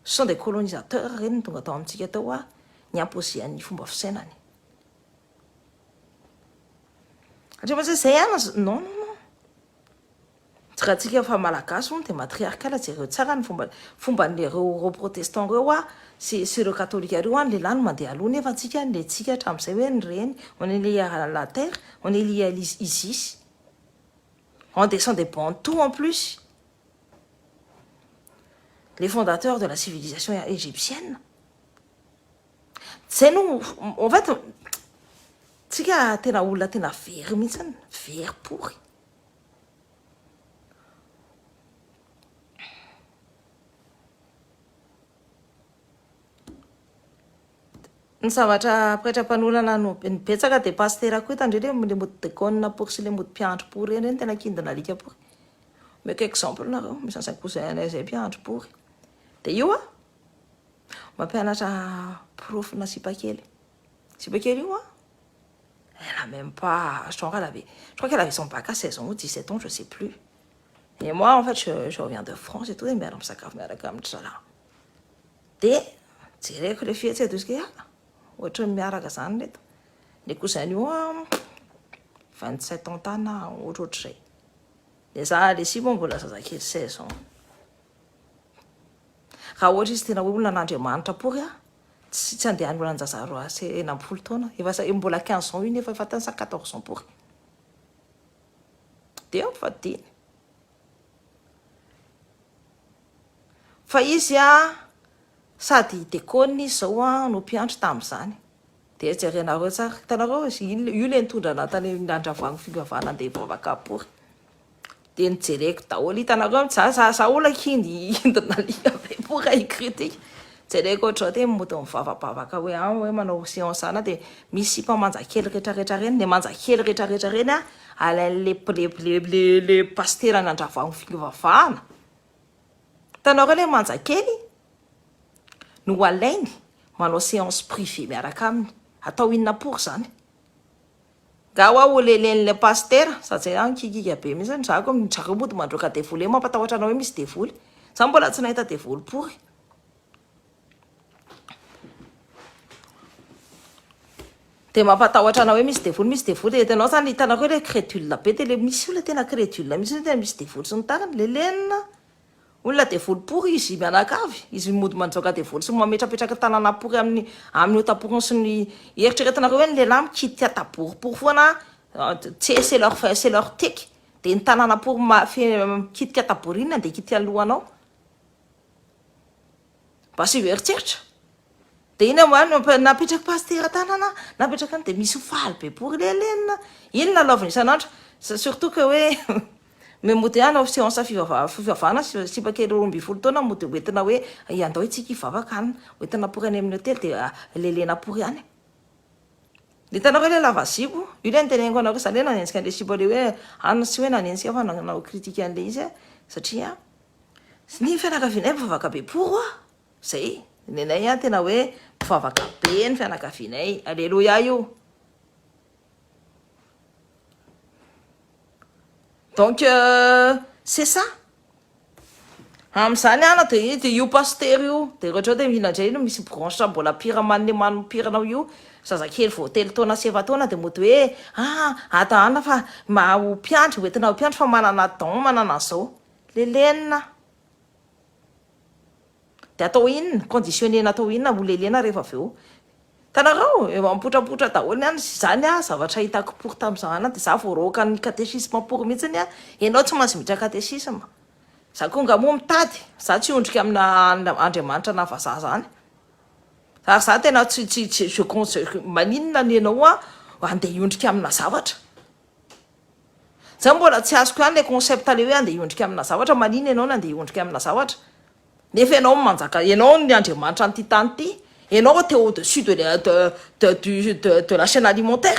Ce sont des colonisateurs ireny no tonga tao amintsika tao a, ni-imposer ny fomba fisainany. Satria fa zay ihany, non, non, non. Raha tsika fa malagasy hono dia matriarcal jereo tsara ny fomba fomban'ireo ireo protestant ireo a sy sy ireo katolika ireo a ny lehilahy no mandeha aloha nefa antsika ny tsika hatramin'izay hoe ny reny on est lié à la terre on est lié à l'Isis on descend des bantous en plus. Les fondateurs de la civilisation égyptienne. Zay no en fait tsika tena olona tena very mihitsiny, very pory. Ny zavatra pretra mpanolana no ny betsaka dia pasitera koa hitandreo le le mody decon pory sy le mody mpiandry pory ireny tena kindina alika pory. Omeko exemple nareo, misy an'izay cousin anay izay mpiandry pory. Dia io a mampianatra profina sipakely. Sipakely io a elle a même pas genre elle avait je crois qu'elle avait son bac à 16 ans ou 17 ans, je sais plus. Et moi en fait je, je reviens de France et tout, et miara misakafo miaraka amin-dry zalahy. Dia jereko le fihetsika dia ozy ah ohatran'ny miaraka zany reto. Le cousin io a 27 ans tany na ohatrohatr'izay. Dia za le sipa mbola zazakely 16 ans. Raha ohatra izy tena hoe olona an'Andriamanitra pory a, tsy tsy andeha hanolan-jaza roa sy 16 taona. Efa sa mbola 15 ans io nefa efa tany sa 14 ans pory. Dia mifadiny. Fa izy a, sady dekônina izy zao a, no mpiandry tamin'izany. Dia jerenareo tsara, hitanareo izy, io ilay nitondra anah tany Andravoahangy fivavahana andeha hivavaka pory. Dia nojereko daholo, hitanareo, za za za olona kindy hindina alika be pory raha hi-critique. Jereko ohatr'izao dia mody mivavabavaka hoe an hoe manao séance ana dia misy sipa manja kely retraretra reny, le manja kely retraretra reny a, alain'le le le le le pasiteran'Andravoahangy fivavahana. Hitanareo ilay manja kely no alainy manao séance privée miaraka aminy. Atao inona pory izany? Nga hoa ho lelen'ilay pasitera? Sady zay zany kikika be mihitsy. Za ko zareo mody mandroaka devoly eo mampatahotra anao hoe misy devoly. Za mbola tsy nahita devoly pory. Dia mampatahotra anao hoe misy devoly, misy devoly. Dia hitanao zany, hitanareo ilay crédule be dia ilay misy olona tena crédule mihitsy hoe tena misy devoly sy ny tariny. Lelenina. Olona devoly pory izy mianakavy, izy mody mandroaka devoly sy mametrapetraka tanana pory amin'ny amin'ny otaporiny sy ny eritreretinareo hoe ny lehilahy mikitika taboripory foana tse c'est leur c'est leur tic dia ny tanana pory ma fe mikitika tabory iny andeha hikitika ny lohanao. Mba asio eritreritra. Dia iny aho napetraky pasitera tanana, napetraka any dia misy faly be pory lelenina. Iny lalaovina isan'andro. Surtout que hoe mais mody hanao séance fivavahana sipa kely 12 taona mody hoentina hoe andao itsika hivavaka any. Hoentina pory any amin'ny hotely dia lelena pory any. Hitanareo ilay lava zipo? Io ilay niteneniko anareo, za ilay nanenjika an'ilay sipa ilay hoe anona tsy hoe nanenjika fa nanao critique an'ilay izy satria Ny fianakavianay mpivavaka be poro a! Zay, nenay an tena hoe mpivavaka be ny fianakavianay, aleloia io. Donc c'est ça. Amin'izany ana dia dia io pasitera io, dia rehetra eo dia mila indray no misy branche mbola pire manome manome anao io, zazakely vao 3 taona sy 4 taona dia mody hoe ah atahana fa mba ho mpiandry, hoentina ho mpiandry fa manana don, manana an'izao. Lelena. Dia atao inona? Conditionner-na atao inona ho lelena rehefa avy eo? Hitanareo? Efa mipotrapotra daholo ny any. Izany ah, zavatra hitako pory tamin'izany dia za voaroakan'ny katesisma pory mihitsiny ah. Ianao tsy maintsy miditra katesisma. Za koa nga moa mitady. Za tsy hiondrika amina Andriamanitra na vazaha zany. Ary za tena tsy tsy tsy je conseille maninona ny ianao ah andeha hiondrika amina zavatra. Za mbola tsy azoko ihany le concept le hoe andeha hiondrika amina zavatra, manina ianao no andeha hiondrika amina zavatra? Nefa ianao no manjaka, ianao ny Andriamanitra an'ity tany ity, ianao t'es au dessus de la de de du de de la chaine alimentaire,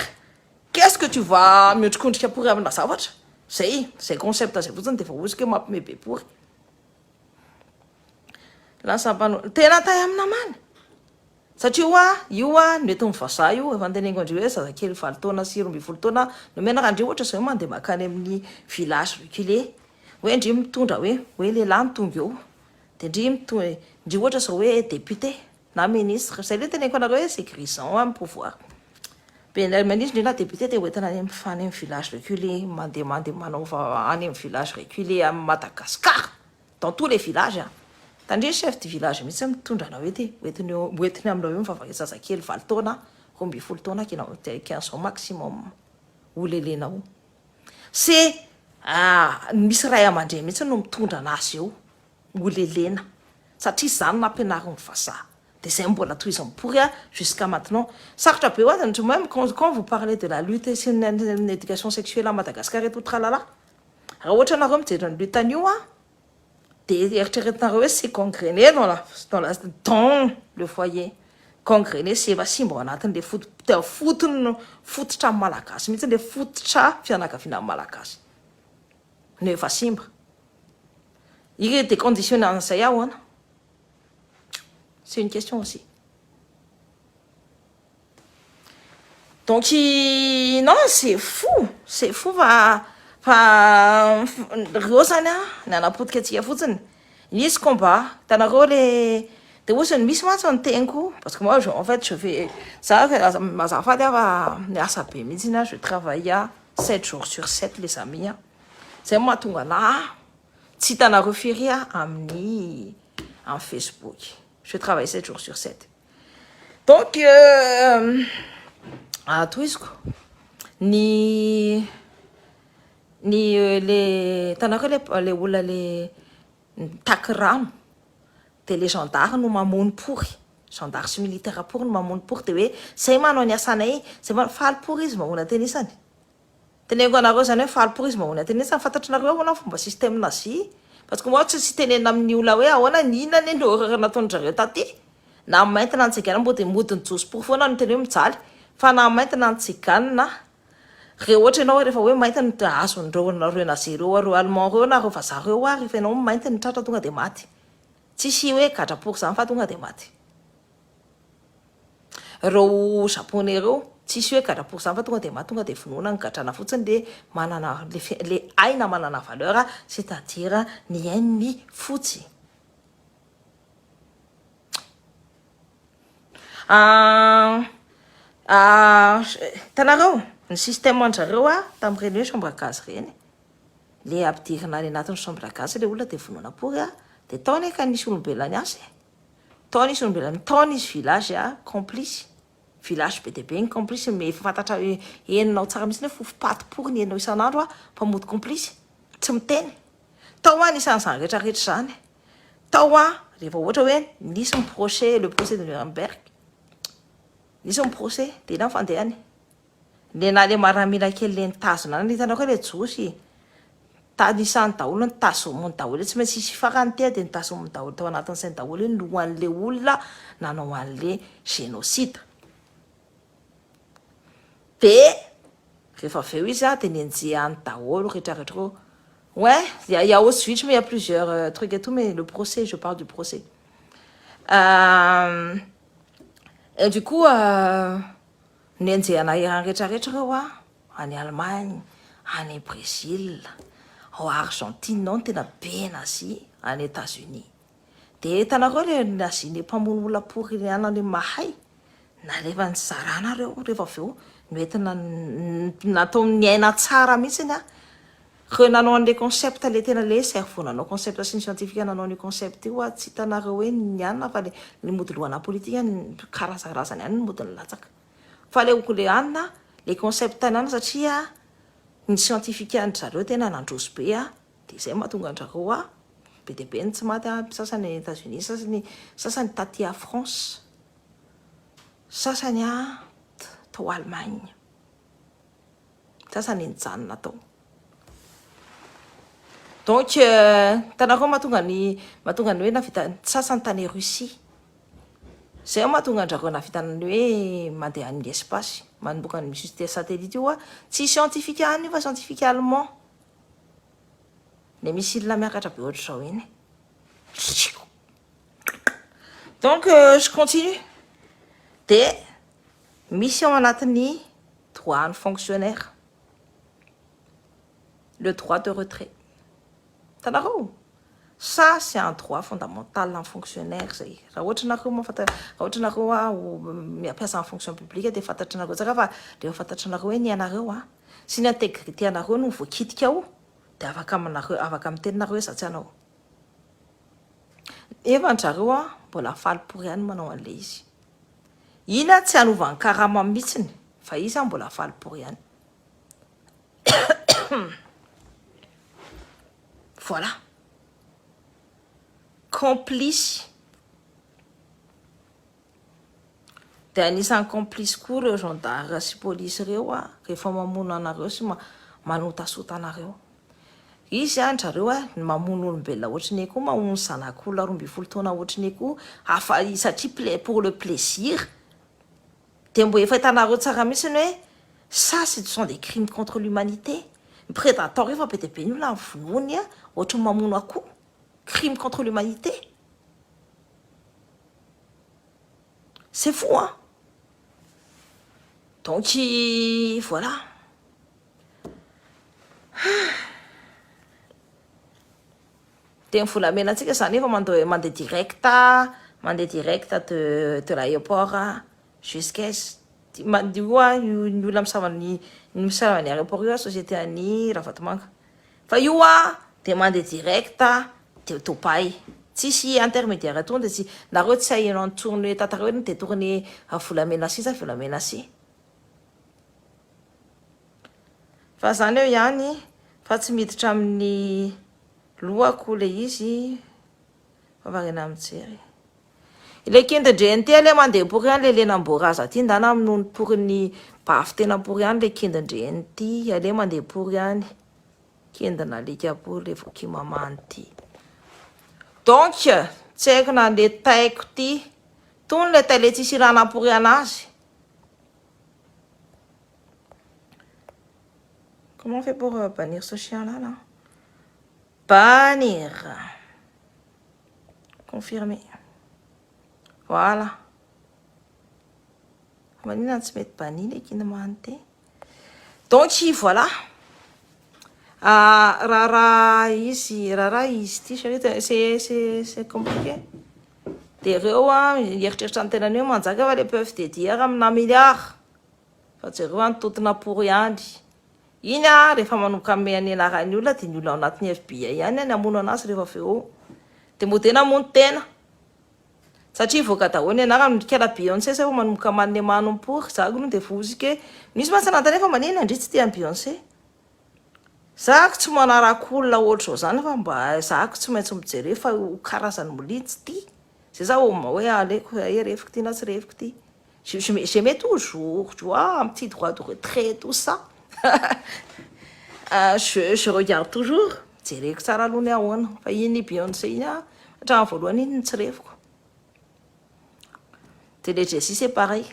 qu'est ce que tu vas miondrikondrika pory amina zavatra? Zay, zay concept zay fotsiny de efa oziko hoe mampime be pory. Lasa mpanao, tena tay amina amany. Satria hoa io hoa no entin'ny vazaha io, efa noteneniko an-dry hoe zazakely 8 taona sy 12 taona nomena raha ndry ohatra izao mandeha makany amin'ny village reculé hoe ndry mitondra hoe hoe lehilahy no tonga eo dia ndry mito ndry ohatra izao hoe député na ministre izay aloha teneniko anareo hoe c'est grisant amin'ny pouvoir be ministre ndry na député dia hoentina any amin'ny any amin'ny village reculé mandeha mandeha manao any amin'ny village reculé amin'ny Madagascar Dans tous les villages an! Tandremo chef du village mihitsy mitondra anao ety, hoentiny eo, hoentiny aminao eo mivavaka zazakely 8 taona, 12 taona 15 ans maximum ho lelenao. C'est misy ray aman-dreny mihitsy no mitondra anazy eo ho lelena. Satria izany nampianarin'ny vazaha. Dia izay mbola tohizan'ny pory a jusqu'à maintenant. Sarotra be hoa zany même quand quand vous parlez de la lutte sy ny ny éducation sexuelle à Madagascar et tout tralala. Raha ohatra nareo mijery ny lutte an'io a dia eritreretinareo hoe c'est gangrené dans la dans la dans le foyer. Gangrené sy efa simba ao anatin'le foto fotony fototra malagasy mihitsy le fototra fianakaviana malagasy no efa simba. Ire déconditionné an'izay ahoana? C'est une question aussi. Donc non c'est fou, c'est fou fa fa reo zany a nanapotika antsika fotsiny. Nisy combat, hitanareo le de ohatrany misy mantsy ny teniko parce que moi je, en fait je fais za mazafady aho fa miasa be mihitsy aho, je travaille 7 jours sur 7 les amis a. Zay mahatonga anahy tsy hitanareo firy amin'ny amin'ny Facebook. Je travaille 7 jours sur 7. Donc euh, atohiziko ny ny euh, le hitanareo le le olona le mitaky rano de le gendarme no mamono pory gendarme sy militaire pory no mamono pory de hoe zay manao ny asanay zay manao faly pory izy mamono atenisany teneniko anareo zany hoe faly pory izy mamono atenisany fantatrinareo ahoana fomba système nazi parce que moi tsy tsy tenenina amin'ny olona hoe ahoana ny inona anie ny horreur nataon-drareo taty na mainty na ny tsigana mody mody ny josy pory foana no tena hoe mijaly fa na mainty na ny tsigana re ohatra ianao rehefa hoe mainty ny azon'ireo nareo nazi ireo reo allemand reo na reo vazaha reo ary rehefa ianao mainty ny tratra tonga de maty tsisy hoe gadra pory zany fa tonga de maty reo japonais reo tsisy hoe gadra pory zany fa tonga de maty tonga de vonoina ny gadrana fotsiny le manana le le aina manana valeur c'est à dire ny ain'ny fotsy Ah, ah, hitanareo ny système an-drareo a tamin'ireny hoe chambre à gaz ireny le ampidirina any anatin'ny chambre à gaz le olona de vonoina pory a de tao anie ka nisy olombelona niasa e tao nisy olombelona tao nisy village a complice village be dia be ny complice mais efa fantatra hoe henonao tsara mihitsy hoe fofom-paty pory ny henonao isan'andro a fa mody complice tsy miteny tao a anisan'izany rehetrarehetra izany Tao an, rehefa ohatra hoe nisy ny procès, le procès de Nuremberg, nisy ny procès, dia inona ny fandehany? Le na le maramila kely le nitazona an'iny, hitanao koa le jiosy, tanisany daholo, nitazominy daholo, tsy maintsy hisy farany ity dia nitazominy daholo tao anatin'ny sainy daholo ny lohan'le olona nanao an'le génocide. Dia rehefa avy eo izy dia nenjehany daholo rehetrarehetra ireo. Ouais, il y a, il y a Auschwitz, mais il y a plusieurs euh, trucs et tout, mais le procès, je parle du procès. Euh, et du coup, euh, nenjehana eran'ny rehetrarehetra ireo a, any Allemagne, any Brésil, ao Argentine ao no tena be nazi, any États-Unis. Dia hitanareo le nazi le mpamono olona pory le anona le mahay, nalefa nizarana reo rehefa avy eo noentina natao niaina tsara mihitsiny a, reo nanao an'le concept le tena le cerveau nanao concept sy ny scientifique nanao an'io concept io a, tsy hitanareo hoe ny anona fa le le mody lohana politika karazakarazany ihany ny mody nilatsaka fa le le anona le concept ny anona satria ny scientifique an-dry zareo tena nandroso be a, Dia izay mahatonga an-drareo a, be dia be ny tsy maty a, sasany any Etats Unis, sasany sasany taty à France, sasany a tao Allemagne, sasany nijanona tao. Donc hitanareo mahatonga ny mahatonga ny hoe navita sasany tany Russie. Izay mahatonga an-drareo nahavita ny hoe mandeha any espace, manomboka ny misy satellite io a, tsy scientifique any io fa scientifique allemand. Le missile miakatra be ohatr'izao iny. Donc euh, je continue. De misy ao anatin'ny droit ny fonctionnaire. Le droit de retrait. Hitanareo? Ça c'est un droit fondamental ny fonctionnaire zay. Raha ohatra nareo mahafanta raha ohatra nareo a miampiasa ny fonction publique dia fantatrinareo tsara fa rehefa fantatrinareo hoe ny anareo a sy ny intégrité anareo no voakitika ao dia afaka aminareo afaka miteny nareo hoe za tsy hanao. Nefa ndry zareo a mbola faly pory ihany manao an'ilay izy. Iny a tsy hanova ny karama mihitsiny fa izy a mbola faly pory ihany. Voilà. Complice. Dia anisan'ny complice koa ireo gendarme sy police ireo a, rehefa mamono anareo sy manotasota anareo. Izy an, zareo a, ny mamono olombelona ohatry ny akoho, mamono zanak'olona 12 taona ohatry ny akoho, afa satria pla- pour le plaisir. Dia mbo efa hitanareo tsara mihitsy ny hoe ça ce sont des crimes contre l'humanité. Ny predator io efa be dia be ny olona vonoiny a, ohatry ny mamono akoho. Crime contre l'humanité. C'est fou hein. Donc voilà. Dia ny volamena antsika zany efa mandeha mandeha direct mandeha direct de de l'aéroport jusqu'à io a io ny olona misava ny ny misava ny aéroport io a société an'i Ravatomanga fa io a dia mandeha direct de Dubaï tsisy intermédiaire tonga dia tsy nareo tsy aheno antsony hoe tantara hoe ni-détourner volamena sy sa volamena sy fa zany eo ihany fa tsy miditra amin'ny lohako le izy fa variana mijery. Ilay kindin-dreny ity anie mandeha pory ihany le lenam-boraza ity ndana minono pory ny bafy tena pory ihany le kindin-dreny ity ale mandeha pory ihany kindin'alika pory le voky mamany ity. Donc tsy haiko na le taiko ity tony le tay le tsisy ilana pory anazy. Comment on fait pour bannir ce chien là là? Bannir. Confirmer. Voilà. Maninona tsy mety bannir le kinamany ty? Donc voilà. Ah, raharaha izy, raharaha izy ity satria c'est c'est c'est compliqué. Dia ireo a mieritreritra ny tenany hoe manjaka fa le peuvent dédier amina milliard. Fa jereo any tontona pory ihany. Iny a rehefa manomboka ame ny anaran'ny olona dia ny olona ao anatin'ny FBI ihany ny hamono anazy rehefa avy eo. Dia mody namono tena. Satria voaka daholo ny anarany, mikala Beyoncé zay vao manomboka manome manompory. Za aloha dia vozika e. Misy mantsy nanontany fa maninona ndry tsy tia an'i Beyoncé. Zako tsy manaraka olona ohatr'izao zany fa mba zako tsy maintsy mijery hoe fa ho karazany moliny tsy tia. Zay za hoe aleko hoe refiko ty na tsy refiko ty. Je mets toujours, tu vois, un petit droit de retrait, tout ça. Je regarde toujours. Jereko tsara aloha ny ahoana. Fa iny Beyoncé iny a, hatramin'ny voalohany iny no tsy refiko. Dia le Jay-Z c'est pareil.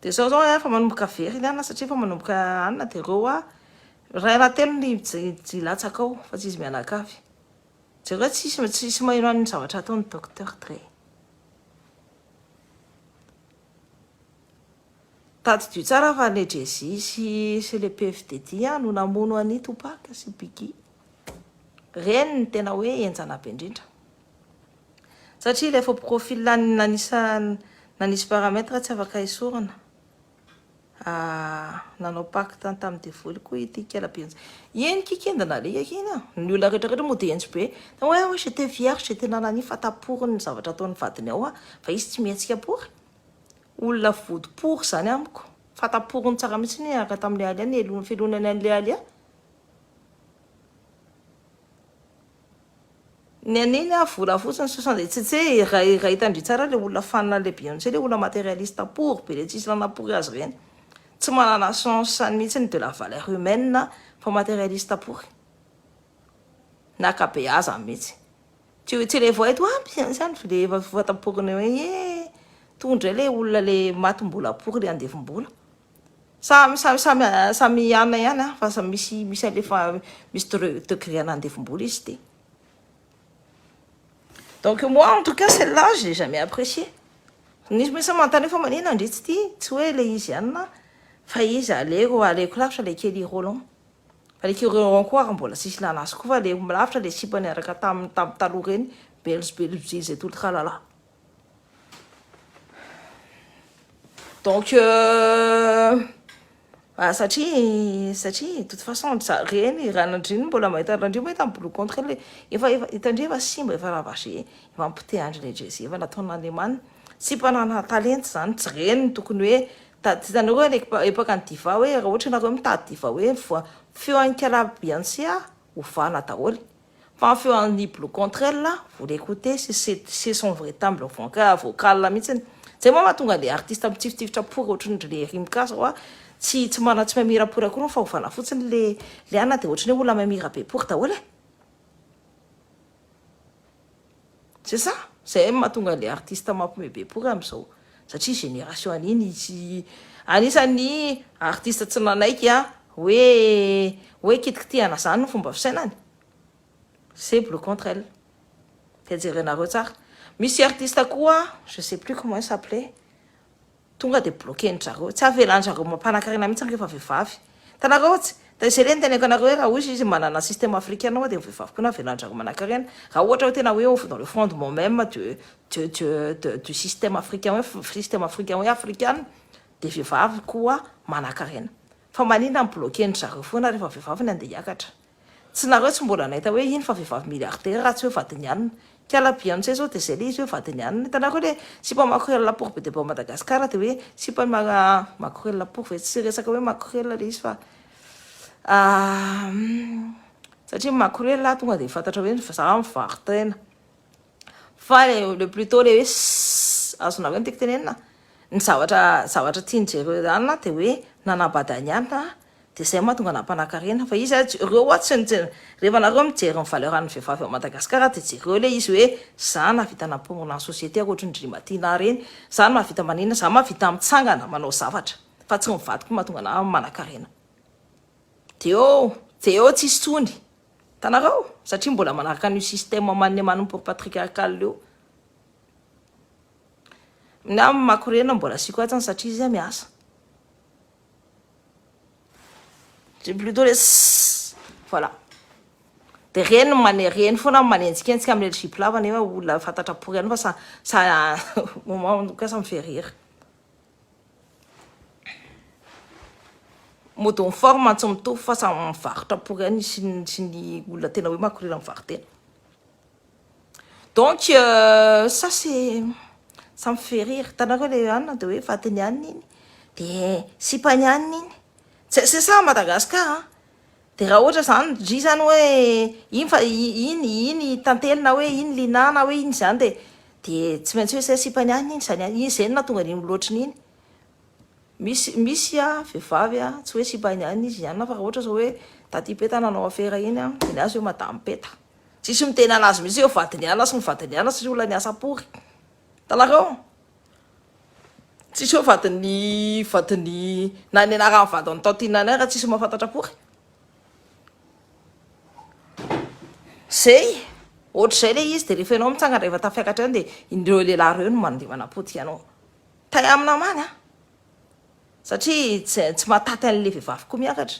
Dia zao zao efa manomboka very ny anona satria efa manomboka anona dia ireo a ray na telo ny hilatsaka ao fa tsy izy mianakavy. Jereo tsisy tsisy maheno an'ny zavatra ataon'ny Docteur Dre. Tadidio tsara fa le Jay-Z sy sy le Puff Daddy no namono an'i Tupac sy Biggie. Reny ny tena hoe henjana be indrindra. Satria ilay faux profil nanisa nanisy paramètre tsy afaka esorina. Ah, nanao pacte tamin'ny devoly koa ity kela be. Eny kikendana alika iny ah. Ny olona rehetra rehetra moa dia henjy be. Hoe hoe j'étais vierge, j'étais nanani fa taporiny ny zavatra ataon'ny vadiny ao ah. Fa izy tsy mihetsika pory. Olona vody pory zany amiko. Fa taporiny tsara mihitsy ny araka tamin'ilay Alia, ny elony filonany an'ilay Alia. Ny an'iny ah vola fotsiny soixante tsy tsy raha raha hitandry tsara le olona fanina le Beyoncé le olona matérialiste pory be le tsisy nanapory azy ireny. Tsy manana sens mihitsy de la valeur humaine fa matérialiste pory. Nakabeazany mihitsy. Tsy tsy le voa eto ah Beyoncé any le efa fataporiny hoe eh tonga indray le olona le matim-bola pory le andevim-bola. Samy samy samy samy anona ihany ah fa samy misy misy alefa misy degré an'andevim-bola izy ty. Donc moi en tout cas celle-là je l'ai jamais apprécié. Nisy mihitsy manontany hoe fa maninona ndry tsy tia tsy hoe le izy ihany na fa izy aleko aleko lavitra le Kelly Rowland. Fa le Kelly Rowland koa ary mbola tsisy ilana azy koa fa le lavitra le sipa niaraka taminy tamin'ny taloha ireny belge belge izay tout le tralala. Donc satria satria de toute façon za reny ranandriny mbola mahita randrio mahita ny blue contre le efa efa hitandrio efa simba efa ravagé efa mipitehandry le Jay-Z efa nataon'Andriamanitra tsy mpanana talenta zany tsy reny ny tokony hoe tady hitanareo hoe le époque ny diva hoe raha ohatra nareo mitady diva hoe voa feo an'i Kala Beyoncé a ovana daholo. Fa ny feo an'i Blue Contrel, vous l'écoutez, c'est son vrai timbre vocal mihitsiny. Zay moa mahatonga le artiste mitsifitifitra pory ohatran'ny le Rimka zao a, tsy tsy mana tsy mahay mihira pory akory fa ovana fotsiny le le anona de ohatran'ny hoe olona mahay mihira be pory daholo e. C'est ça, zay mahatonga le artiste mampiomehy be pory amin'izao satria génération an'iny tsy anisan'ny artiste tsy nanaiky a hoe hoe kitikitihana zany no fomba fisainany. C'est Blue Contrel. Dia jerenareo tsara. Misy artiste koa, je sais plus comment il s'appelait, tonga dia bloquer-ndry zareo. Tsy avelan-dry zareo mampanakarena mihitsy rehefa vehivavy. Hitanareo tsy? Dia izay ilay niteneniko anareo hoe raha ohatra izy manana système africain dia ny vehivavy koa no avelan-dry zareo manakarena. Raha ohatra hoe tena hoe dans le fondement même du du du du système africain hoe système africain hoe afrikana dia vehivavy koa manakarena. Fa maninona mi-bloquer-ndry zareo foana rehefa vehivavy ny andeha hiakatra? Tsy nareo tsy mbola nahita hoe iny fa vehivavy milliardaire raha tsy hoe vadin'i anona. Kiala Beyoncé zao de zay le izy hoe vadin'i anona. Hitanareo le sipa makorelina pory be dia be ao Madagascar de hoe sipa makorelina pory ve tsy resaka hoe makorelina le izy fa satria makorelina tonga de fantatra hoe za mivaro-tena. Fa le plutot le hoe sss azonareo ny tiako tenenina? Ny zavatra zavatra tian'i jereo anona de hoe nanambady an'i anona de zay mahatonga nampanankarena fa izy reo hoa tsy ny rehefa nareo mijery ny valeur an'ny vehivavy ao Madagascar de jereo le izy hoe za nahavita nampomona ny société ohatry ny Ndrima Tina reny za mahavita manina za mahavita mitsangana manao zavatra fa tsy ny vadiko mahatonga anah manankarena de eo de eo tsisy tsony Hitanareo? Satria mbola manaraka an'io système manne manompo patriarcal io. Ny ahy makorena mbola asiako atsy satria izy miasa. C'est plutôt les voilà. De reny mane reny foana manenjikenjika amin'ny jupe lava nefa olona fantatra pory ihany fa sa sa moment en tout cas ça me fait rire. Mody ny forme tsy mitovy fa samy mivarotra pory ihany sy ny sy ny olona tena hoe makorela mivaro-tena. Donc euh, ça c'est ça me fait rire. Hitanareo le anona de hoe vadiny anona iny de sipany anona iny. C'est c'est ça à Madagascar hein. De raha ohatra zany ndry zany hoe iny fa iny iny tantely na hoe iny Lina na hoe iny zany de de tsy maintsy hoe zay sipany anona iny zany iny zay no nahatonga an'iny olona ohatran'iny. Misy misy a vehivavy a tsy hoe sipany ihany izy ihany fa raha ohatra zao hoe taty peta nanao afera iny a de ny azy hoe madame peta tsisy miteny anazy mihitsy hoe vadiny ihany sy ny vadiny ihany satria olona niasa pory hitanareo tsisy hoe vadiny vadiny na ny anaran'ny vadiny tantine any ara tsisy mahafantatra pory zay ohatr'izay le izy de rehefa ianao mitsangana rehefa tafiakatra any de ireo lehilahy ireo no mandeha manapotika anao Tay amin'ny namany an! Satria tsy tsy mahataty an'le vehivavy koa miakatra.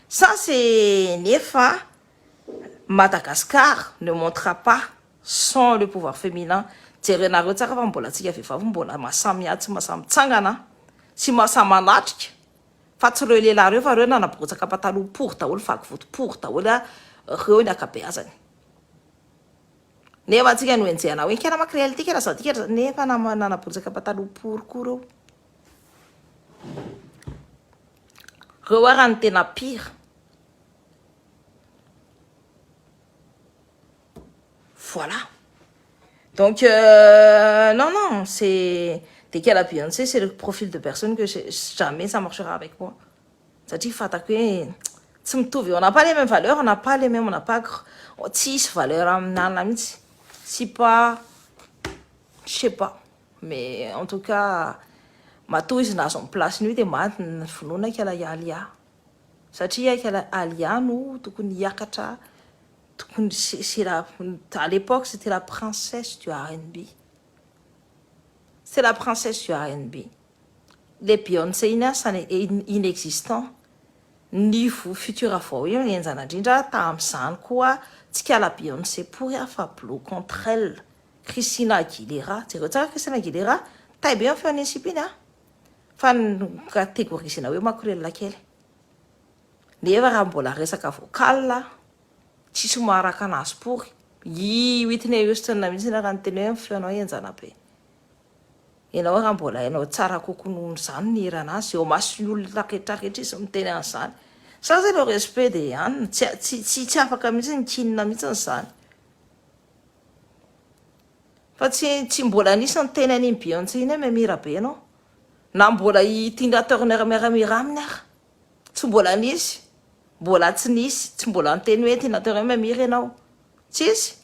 Ça c'est nefa Madagascar ne montera pas sans le pouvoir féminin. Jerenareo tsara fa mbola antsika vehivavy mbola mahasahy miady sy mahasahy mitsangana sy mahasahy manatrika fa tsy ireo lehilahy ireo fa ireo nanaborotsaka pataloha pory daholo vaky vody pory daholo ireo ny ankabeazany. Nefa antsika no enjehana hoe kera makrely ty kera zao ty kera zao nefa nanabotsaka pataloha pory koa reo. Reo ara ny tena pire. Voilà. Donc euh, non non, c'est dès qu'elle a Beyoncé, c'est le profil de personne que jamais ça marchera avec moi. Satria fantako hoe tsy mitovy, on n'a pas les mêmes valeurs, on n'a pas les mêmes, on n'a pas tsy hisy valeur amin'anona mihitsy. C'est pas, je sais pas, mais en tout cas matoa izy nahazo ny place-ny io dia maty ny finoana ikala i Alia. Satria ikala Alia no tokony hiakatra, tokony c'est la, à l'époque c'était la princesse du RnB. C'est la princesse du RnB. Le Beyonce iny asa inexistant. Ny futur vao io henjana indrindra tamin'izany koa tsy kala Beyonce pory aho fa Blue contre elle. Christina Aguilera. Jereo tsara Christina Aguilera. Tay be ny feon'iny sipa iny a. Fa no-catégorisena hoe makorelina kely. Nefa raha mbola resaka vocal tsisy maharaka anazy pory. I Whitney Houston mihitsy raha niteny hoe ny feonao henjana be. Ianao raha mbola hainao tsara kokoa noho izany ny hirana azy eo imason'ny olona rehetra rehetra izy miteny an'izany. Ça c'est le respect de Anne, tsy tsy tsy afaka mihitsy ny kinina mihitsy izany. Fa tsy tsy mbola nisy niteny an'iny Beyoncé iny hoe memira be ianao. Na mbola i Tina Turner miara-mihira aminy ara. Tsy mbola nisy. Mbola tsy nisy. Tsy mbola niteny hoe Tina Turner memira ianao. Tsisy.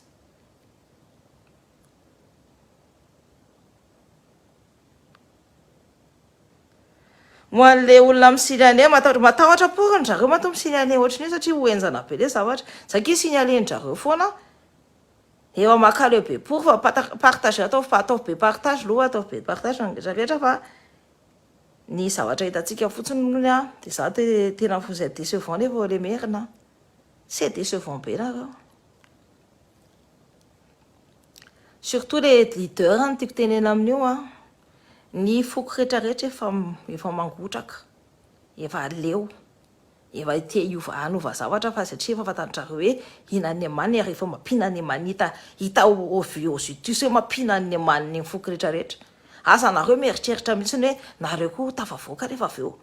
Ho an'le olona mi-signaler matahotra matahotra poriny zareo matoa mi-signaler ohatran'io satria ho henjana be le zavatra. Za akia signaler-ndrareo foana eo makaleo be pory fa partager ataovy ataovy be partage aloha ataovy be partage ny rehetra rehetra fa ny zavatra hitantsika fotsiny aloha an de za te tena vous êtes décevant nefa le merina c'est décevant be nareo. Surtout le leader no tiako tenena amin'io an, ny foko rehetra rehetra efa efa mangotraka, efa leo, efa te hiova hanova zavatra fa satria efa fantatrareo hoe hinan'ny amaniny ary efa mampihinan'ny amaniny hita hita au vu au su tous hoe mampihinan'ny amaniny ny foko rehetra rehetra. Aza nareo mieritreritra mihitsy hoe nareo koa ho tafavoaka rehefa avy eo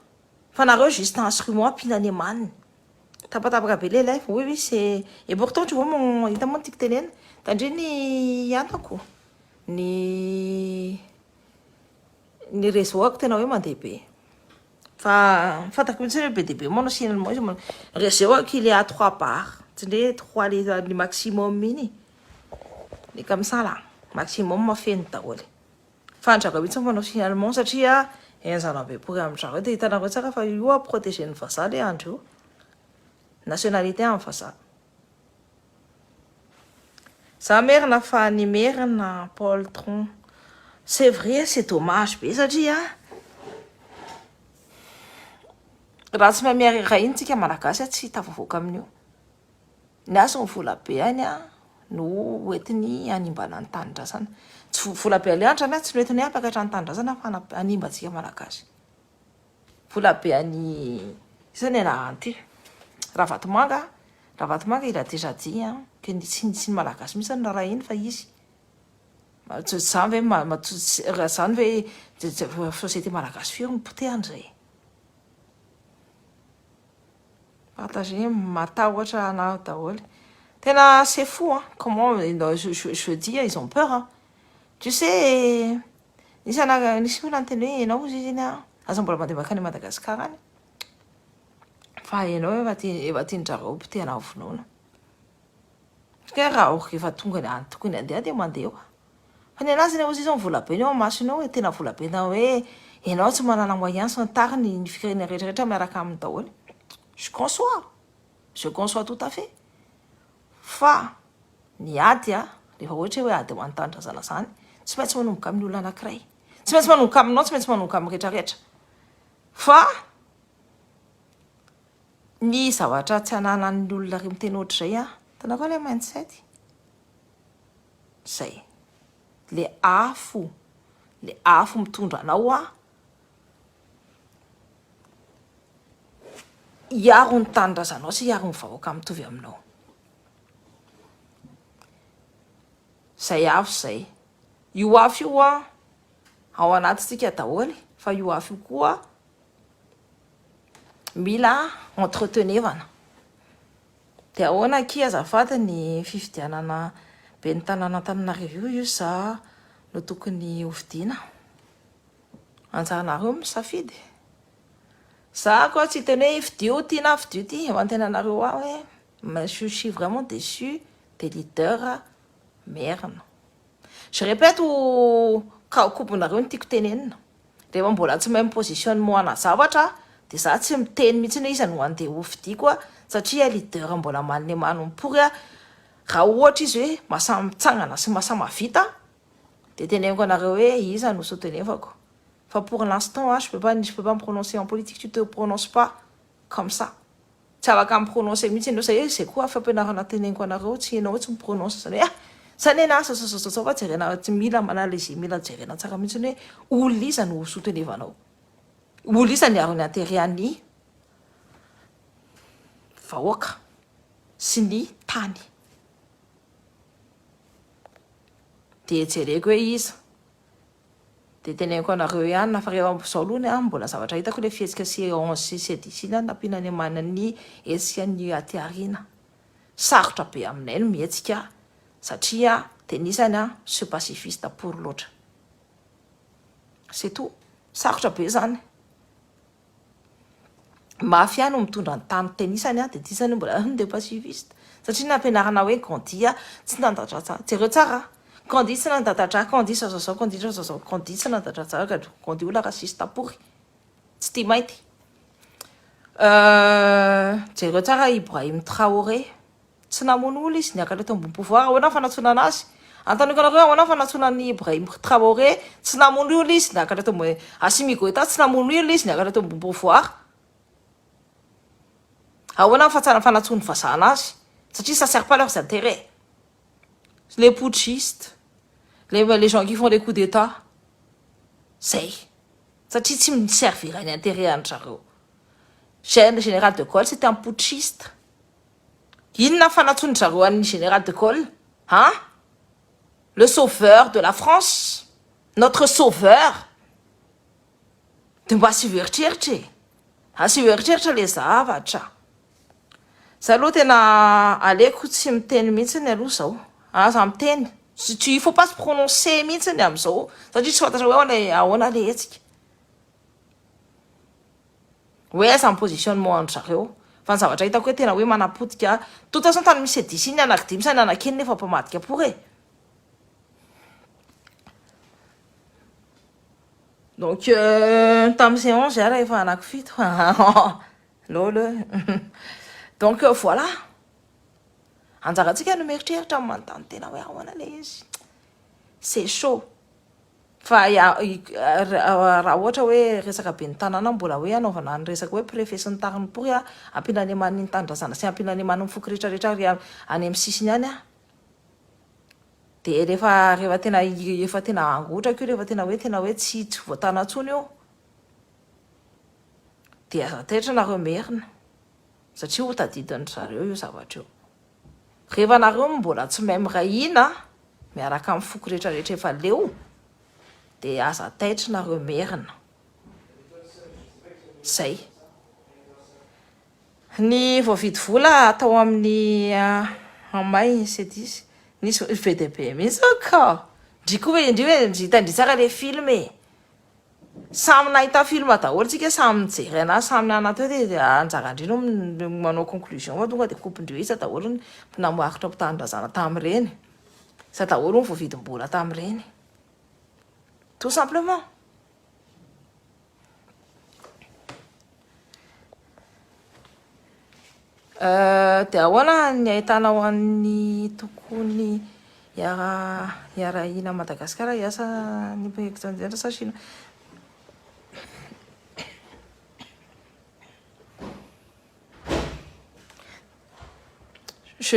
fa nareo juste instrument hampihinan'ny amaniny. Tapatapaka be le live, oui oui c'est et pourtant tu vois mon hita moa ny tiako tenenina, tandremo ny anako ny ny réseau ako tena hoe mandeha be fa fantako mihitsy hoe be dia be moa no signalement izy manao réseau ako il est à 3 barres tsy ndre 3 le ny maximum iny le comme ça là maximum feno daholo fa andrareo mihitsy ny manao signalement satria henjana be pory amin-drareo dia hitanareo tsara fa io a protéger ny vazaha le andro io nationalité amin'ny vazaha za merina fa ny merina poltron c'est vrai c'est dommage be satria raha tsy mahay miarera iny tsika malagasy tsy tafavoaka amin'io Ny azy ny vola be any no hoentiny hanimbana ny tanindrazana. Tsy vola be alehandrana tsy noentiny hampiakatra ny tanindrazana fa hanimba antsika malagasy. Vola be any iza ny anarany ity? Ravatomanga, Ravatomanga il a déjà dit hein, que ny tsy tsy ny malagasy mihitsy no raharahiany fa izy. Zany ve raha zany ve société malagasy firy no potehana zay? Partager matahotra anao daholo. Tena c'est fou hein, comment je, je, je dis ils ont peur hein. Tu sais nisy ana nisy olona niteny hoe ianao ozy izy iny a aza mbola mandeha mankany Madagascar any fa ianao efa ti efa tian-dRareo potehana vonoina. Satria raha rehefa tonga ny any tokony handeha dia mandeha eo. Fa ny anazy anie ozy izy vola be ny eo amasony eo, tena vola be na hoe ianao tsy manana moyen sy ny tariny, ny firenena rehetra rehetra miaraka aminy daholo. Je conçois, je conçois tout à fait. Fa ny ady a, rehefa ohatra hoe ady ho an'ny tanindrazana zany, tsy maintsy manomboka amin'ny olona anankiray. Tsy maintsy manomboka aminao, tsy maintsy manomboka amin'ny rehetra rehetra. Fa ny zavatra tsy ananan'ny olona ry miteny ohatr'izay a, hitanao ilay mindset? Zay. Le afo, le afo mitondra anao a hiaro ny tanindrazanao sy hiaro ny vahoaka mitovy aminao. Zay afo zay. Io afo io a ao anatintsika daholo fa io afo io koa mila entretenevana. Dia ahoana akia azafady ny fifidianana ben'ny tanàna Antananarivo io sa no tokony hofidiana? Anjaranareo misafidy. Za koa tsy hiteny hoe fidio ty na fidio ty, efa niteny anareo aho hoe je suis vraiment déçu des leaders merina. Je répète ho kobonareo ny tiako tenenina. Rehefa mbola tsy mahay mi-positionnement ana zavatra dia za tsy miteny mihitsy hoe iza no andeha ho fidiako satria leader mbola manome manompory aho. Raha ohatra izy hoe mahasahy mitsangana sy mahasahy mahavita dia teneniko anareo hoe iza no soutenevako. Fa pour l'instant je peux pas, je peux pas me prononcer en politique, tu te prononces pas comme ça. Tsy afaka mi-prononcer mihitsy ianao zay, zay koa fampianarana teneniko anareo, tsy ianao tsy mi-prononce zany hoe ah zany anie zao zao zao zao fa jerena tsy mila mi-analyser mila jerena tsara mihitsy hoe olona iza no soutenevanao, olona iza ny hiaro ny intérêt an'ny vahoaka sy ny tany, dia jereko hoe iza. Dia teneniko anareo ihany na fa rehefa zao aloha ny ahy mbola zavatra hitako ilay fihetsika C 11 sy C 10 iny nampiana ny amanina ny hetsika ny aty aoriana. Sarotra be aminay ny mihetsika satria de nisany a se pacifiste pour loatra. C'est tout. Sarotra be zany. Mafia no mitondra ny tany tenisany a, de tisany mbola de pacifiste. Satria nampianarana hoe Gandhi a tsy nandatra tsara. Jereo tsara. Gandhi tsy nandatra tsara, Gandhi zao zao, Gandhi zao zao, Gandhi tsy nandatra tsara, Gandhi olona raciste pory. Tsy tia mainty. Jereo tsara Ibrahim Traoré. Tsy namono olo izy niakatra teo ambony pouvoir. Ahoana ny fanatsoana anazy? Antaniko anareo ahoana ny fanatsoana an'i Ibrahim Traoré? Tsy namono olo izy niakatra teo ambony Assimi Goïta tsy namono olo izy niakatra teo ambony pouvoir. Ahoana ny fatsara fanatsoan'ny vazaha anazy? Satria ça sert pas leurs intérêts. Les putschistes, les gens qui font les coups d'état. Zay. Satria tsy mi-servir ny intérêt an-dry zareo. Général de Gaulle c'était un putschiste. Inona fanatsoan-dry zareo an'ny Général de Gaulle? Hein? Le sauveur de la France? Notre sauveur? De mba asio eritreritra e. Asio eritreritra le zavatra. Za aloha tena aleko tsy miteny mihitsy ny aloha zao. Aza miteny. Il faut pas se prononcer mihitsy ny amin'izao. Satria tsy fantatra hoe ahoana le hetsika. Hoe aiza ny positionnement an-dry zareo. Fa ny zavatra hitako hoe tena hoe manapotika. Toute façon tany misy sedisy iny ny anankidimy sa ny anankenina efa mpamadika pory e. Donc tamin'ny séance za rehefa anankifito. Lol. Donc voilà. Anjarantsika no mieritreritra amin'ny manontany tena hoe ahoana le izy. C'est chaud. Fa raha ohatra hoe resaka ben'ny tanàna mbola hoe anaovana ny resaka hoe préfet sy ny tariny pory a, ampiana ny tanindrazana sy ampiana ny foko rehetrarehetra ary any amin'ny sisiny any a. De rehefa rehefa tena efa tena angotraka io, rehefa tena hoe tena hoe tsy tsy voatana intsony io, de aza taitra nareo merina satria ho tadidin-dry zareo io zavatra io. Rehefa nareo mbola tsy mahay miray hina miaraka amin'ny foko rehetrarehetra efa leo, de aza taitra nareo merina. Zay. Ny voavidy vola atao amin'ny amay C10 nisy be dia be mihitsy ka. Ndry koa ve ndry ve ndry hitandry tsara le film e. Samy nahita film daholo tsika, samy nijery anazy, samy niana teo de anjarandry no manao conclusion fa tonga de kopindreo isa daholo ny namoaritra mpitandrazana tamin'ireny. Isa daholo ny voavidim-bola tamin'ireny. Tout simplement. De ahoana ny ahitanao an'ny tokony hiara hiarahina Madagasikara hiasa ny mpitondra sa Chine? Je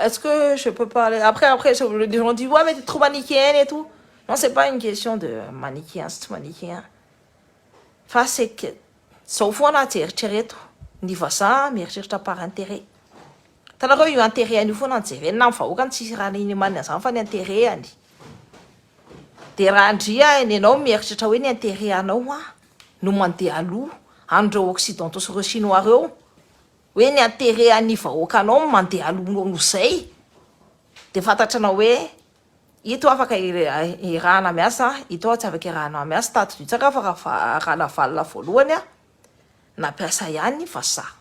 est-ce que je peux parler après après les gens disent ouais mais t'es trop manichéenne et tout. Non, c'est pas une question de manichéen sy tsy manichéen. Fa c'est que zao foana tsy eritrereto ny vazaha mieritreritra par intérêt. Hitanareo io intérêt an'io foana no jereny na ny vahoaka tsisy raha ninimanina an'izany fa ny intérêt any. De raha ndry ny anao mieritreritra hoe ny intérêt anao no mandeha aloha an'ireo occidentaux sy ireo chinois ireo hoe ny intérêt an'ny vahoakanao no mandeha aloha noho izay de fantatranao hoe ito afaka irahana miasa, ito tsy afaka irahana miasa. Tadidio tsara fa raha Ranavalona voalohany a nampiasa ihany vazaha.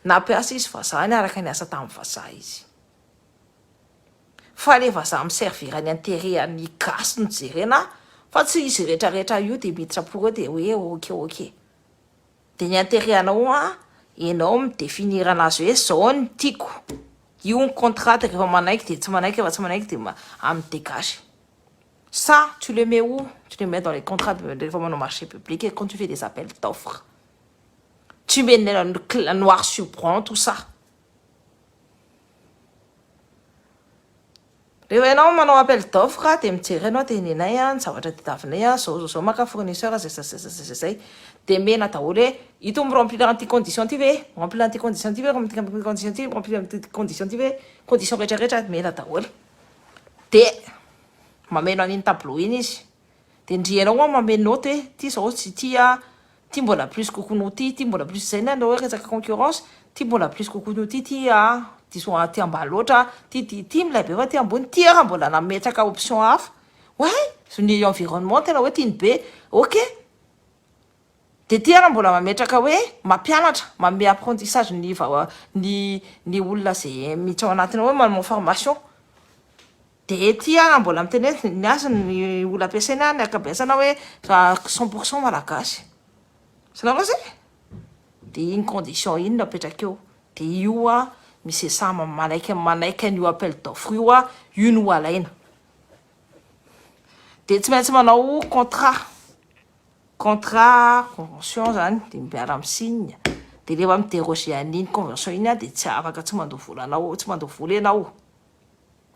Nampiasa izy vazaha niaraka niasa tamin'ny vazaha izy. Fa le vazaha mi-servir ny intérêt an'ny gasy no jerena fa tsy izy rehetrarehetra io de miditra pour eux de hoe ok ok. De ny intérêt anao a enao mi-définir anazy hoe zao ny tiako. Io ny contrat de rehefa manaiky de tsy manaiky, rehefa tsy manaiky de amin'ny dégage. Ça, tu le mets où? Tu le mets dans les contrats de rehefa manao marché public et quand tu fais des appels d'offres. Tu mets noir sur blanc tout ça. Rehefa ianao manao appel d'offre de mijery ianao de nenay a ny zavatra tadiavinay a zao zao zao maka fournisseur zay zay zay zay zay de mena daholo hoe ito mi-remplir an'ity condition ty ve, remplir an'ity condition ty ve, remplir an'ity condition ty, remplir an'ity condition ty ve, condition rehetrarehetra mena daholo. De mameno an'iny tableau iny izy. De ndry ianao mameno note hoe ty zao tsy ty a, ty mbola plus kokoa noho ty, ty mbola plus zay ny hoe resaka concurrence, ty mbola plus kokoa noho ty, ty a, diso aty ambany loatra, ty ty ty milay be fa ty ambony, ty ara mbola nametraka option hafa, ouais, ny environnement tena hoe tiany be, ok. De ty ara mbola mametraka hoe mampianatra, manome apprentissage ny vahoa ny ny olona ze miditra ao anatiny ao hoe manao formation. De ty ara mbola miteny hoe ny azy ny olona ampiasaina ny ankabeazana hoe 100% malagasy. Azonareo zay? De iny condition iny no apetraka eo. De io a misy sahy manaiky manaiky an'io appel d'offre io a, io no alaina. De tsy maintsy manao contrat. Contrat, convention zany de miara mi-signe, de rehefa mi-deroger an'iny convention iny de tsy afaka tsy mandoa vola anao, tsy mandoa vola ianao.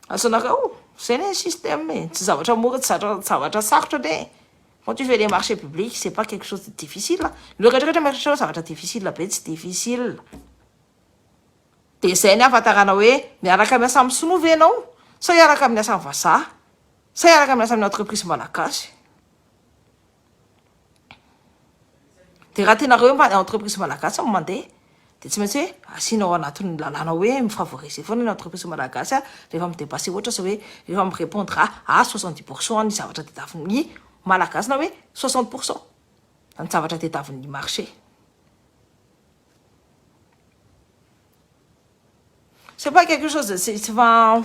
Azonareo? Zay anie ny système e, tsy zavatra mora, tsy zatra zavatra sarotra anie e. Quand tu fais les marchés publics, c'est pas quelque chose de difficile. Ny olona rehetra rehetra mieritreritra hoe zavatra difficile be, tsy difficile. De zay ny ahafantarana hoe miaraka miasa amin'ny sinoa ve ianao sa hiaraka miasa amin'ny vazaha sa hiaraka miasa amin'ny entreprise malagasy. Dia raha tianareo hoe entreprise malagasy no mandeha dia tsy maintsy hoe asiana ao anatin'ny lalàna hoe mi-favoriser foana ny entreprise malagasy rehefa mi-depasser ohatra zao hoe rehefa mi-repondre à 70% ny zavatra tadiavin'ny malagasy na hoe 60% ny zavatra tadiavin'ny marché. C'est pas quelque chose de, c'est pas,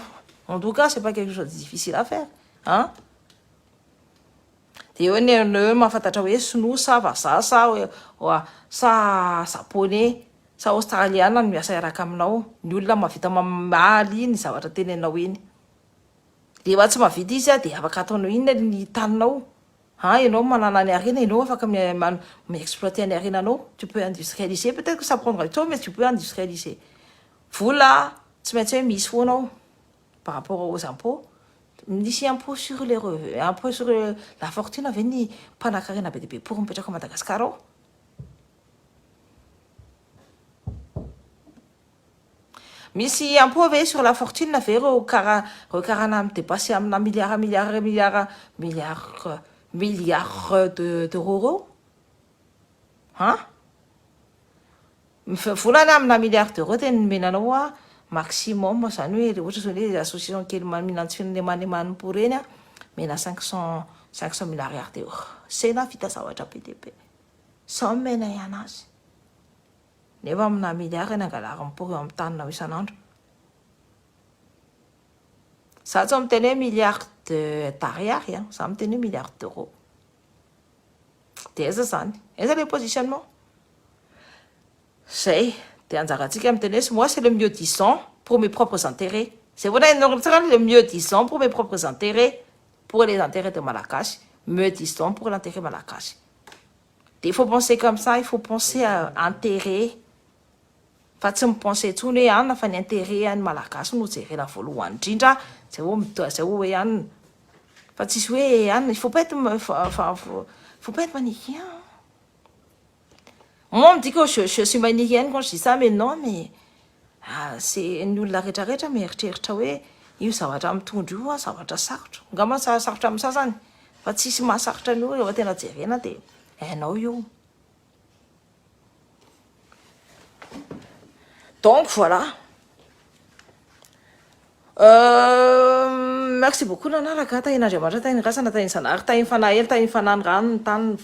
en tout cas c'est pas quelque chose de difficile à faire, hein. Dia eo ny hoe mahafantatra hoe sinoa sa vazaha sa sa japonais sa australiana no miasa hiaraka aminao. Ny olona mahavita mamaly ny zavatra teneninao iny. Rehefa tsy mahavita izy dia afaka ataonao inona ny taninao. Ha, ianao manana ny harena, ianao afaka mi-exploiter ny harenanao. Tu peux industrialiser, peut-être que ça prendra du temps mais tu peux industrialiser. Vola tsy maintsy hoe misy foana ao par rapport aux impôts. Misy impôt sur les revenus, impôt sur la fortune ve ny mpanankarena be dia be pour mipetraka ao Madagascar ao? Misy impôt ve sur la fortune ve ireo kara ireo karana mi-depasser amina milliards milliards milliards milliards milliards de d'euros ireo? Hein? Vola any amina milliards d'euros dia nomena anao a maximum zany hoe ohatra zao hoe association kely mihinantsy manemanipo ireny a mena 500 500 mille ariary d'euros zay nahavita zavatra be dia be sao mena ihany azy nefa amina milliards ny angalarin'ny pory eo amin'ny taninao isan'andro za tsy miteny hoe milliards de d'ariary a za miteny hoe milliards d'euros Dia aiza zany? Aiza le positionnement? Zay, dia anjarantsika miteny hoe moi c'est le mieux disant pour mes propres intérêts. Zay foana hainareo tsara le mieux disant pour mes propres intérêts, pour les intérêts de Malagasy, mieux disant pour l'intérêt malagasy. Dia il faut penser comme ça, il faut penser à intérêt fa tsy mi-penser intsony hoe anona fa ny intérêt an'ny Malagasy no jerena voalohany indrindra, zay vao zay vao hoe anona. Fa tsisy hoe anona, il faut pas être faut pas être manichéen. Moi on me dit que je suis manichéenne quand je dis ça mais non mais ah, c'est ny olona rehetrarehetra mieritreritra hoe io zavatra mitondra io zavatra sarotra. Angamba sarotra amin'ny sasany fa tsisy mahasarotra an'io rehefa tena jerena dia hainao io. Donc voilà. Euh, merci beaucoup nanaraka tahin'Andriamanitra tahin'ny razana tahin'ny Zanahary tahin'ny fanahy ela tahin'ny fanahy ny rano ny tany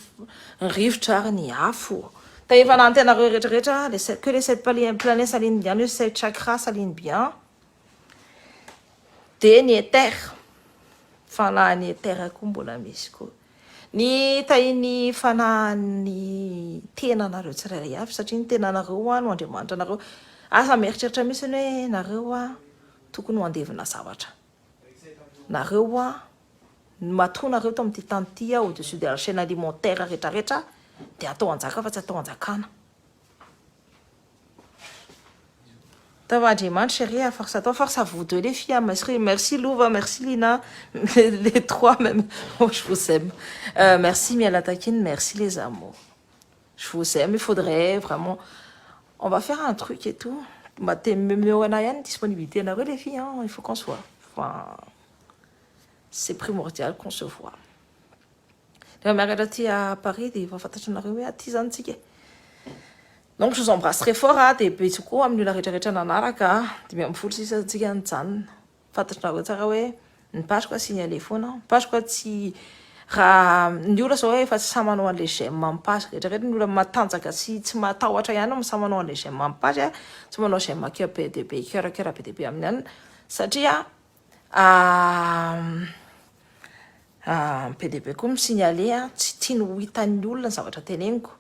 ny rivotra ary ny afo tahin'ny fanahy ny tenareo rehetra rehetra les que les sept planètes s'alignent bien les sept chakras s'alignent bien de ny éther fanahin'ny éther koa mbola misy koa Ny tahin'ny fanahin'ny tenanareo tsirairay avy satria ny tenanareo hoa no Andriamanitra anareo. Aza mieritreritra mihitsy hoe nareo hoa tokony ho andevona zavatra. Nareo hoa matoa nareo eto amin'ity tany ity au dessus de la chaîne alimentaire retraretra dia atao hanjaka fa tsy atao hanjakana. Tava Andriamanitra chérie à force à toi, force à vous deux les filles, merci, merci Lova, merci Lina, les trois même, oh, je vous aime. Euh, merci Miel Takin, merci les amours. Je vous aime, il faudrait vraiment, on va faire un truc et tout. Mba te memeo anay ihany disponibilité anareo les filles, hein, il faut qu'on se voit. Enfin, c'est primordial qu'on se voit. Rehefa miakatra aty à Paris dia efa fantatranareo hoe aty zany tsika. Donc je vous embrasse très fort a, de bisous koa amin'ny olona rehetrarehetra nanaraka. 15 sisa tsika nijanona. Fantatrinareo tsara hoe ny page koa signalé foana, page koa tsy raha ny olona zao hoe efa tsy samy manao an'le j'aime amin'ny page rehetrarehetra. Ny olona matanjaka sy tsy matahotra ihany no samy manao an'le j'aime amin'ny page a, tsy manao j'aime cœur be de be, cœur cœur be de be amin'ny anina, satria be de be koa misignalé a, tsy tiany ho hitan'ny olona ny zavatra teneniko.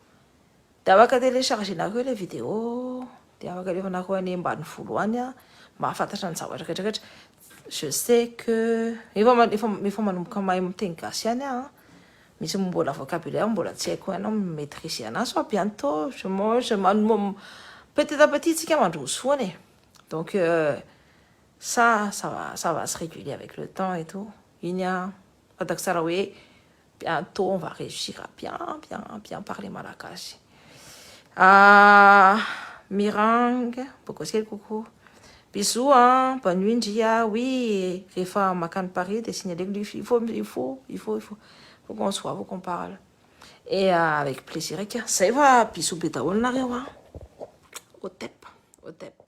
De afaka téléchargenareo le vidéo, de afaka alefanareo any ambany volo any a, mahafantatra ny zavatra rehetrarehetra. Je sais que efa manomboka mahay miteny gasy ihany a, misy mbola vocabulaire mbola tsy haiko ihany maîtriser anazy, fa bientôt je mo je petit à petit tsika mandroso foana e. Donc ça va se réguler avec le temps et tout iny a. Fantako tsara hoe bientôt on va réussir à bien bien bien parler malagasy. Ah, Mirang bokosely, coucou, bisous hein, bonne nuit ndria. Oui, rehefa makany Paris de signaleko. Il faut qu'on se voit, faut qu'on parle, et avec plaisir eka. Zay fa bisous be daholo nareo a, otep otep.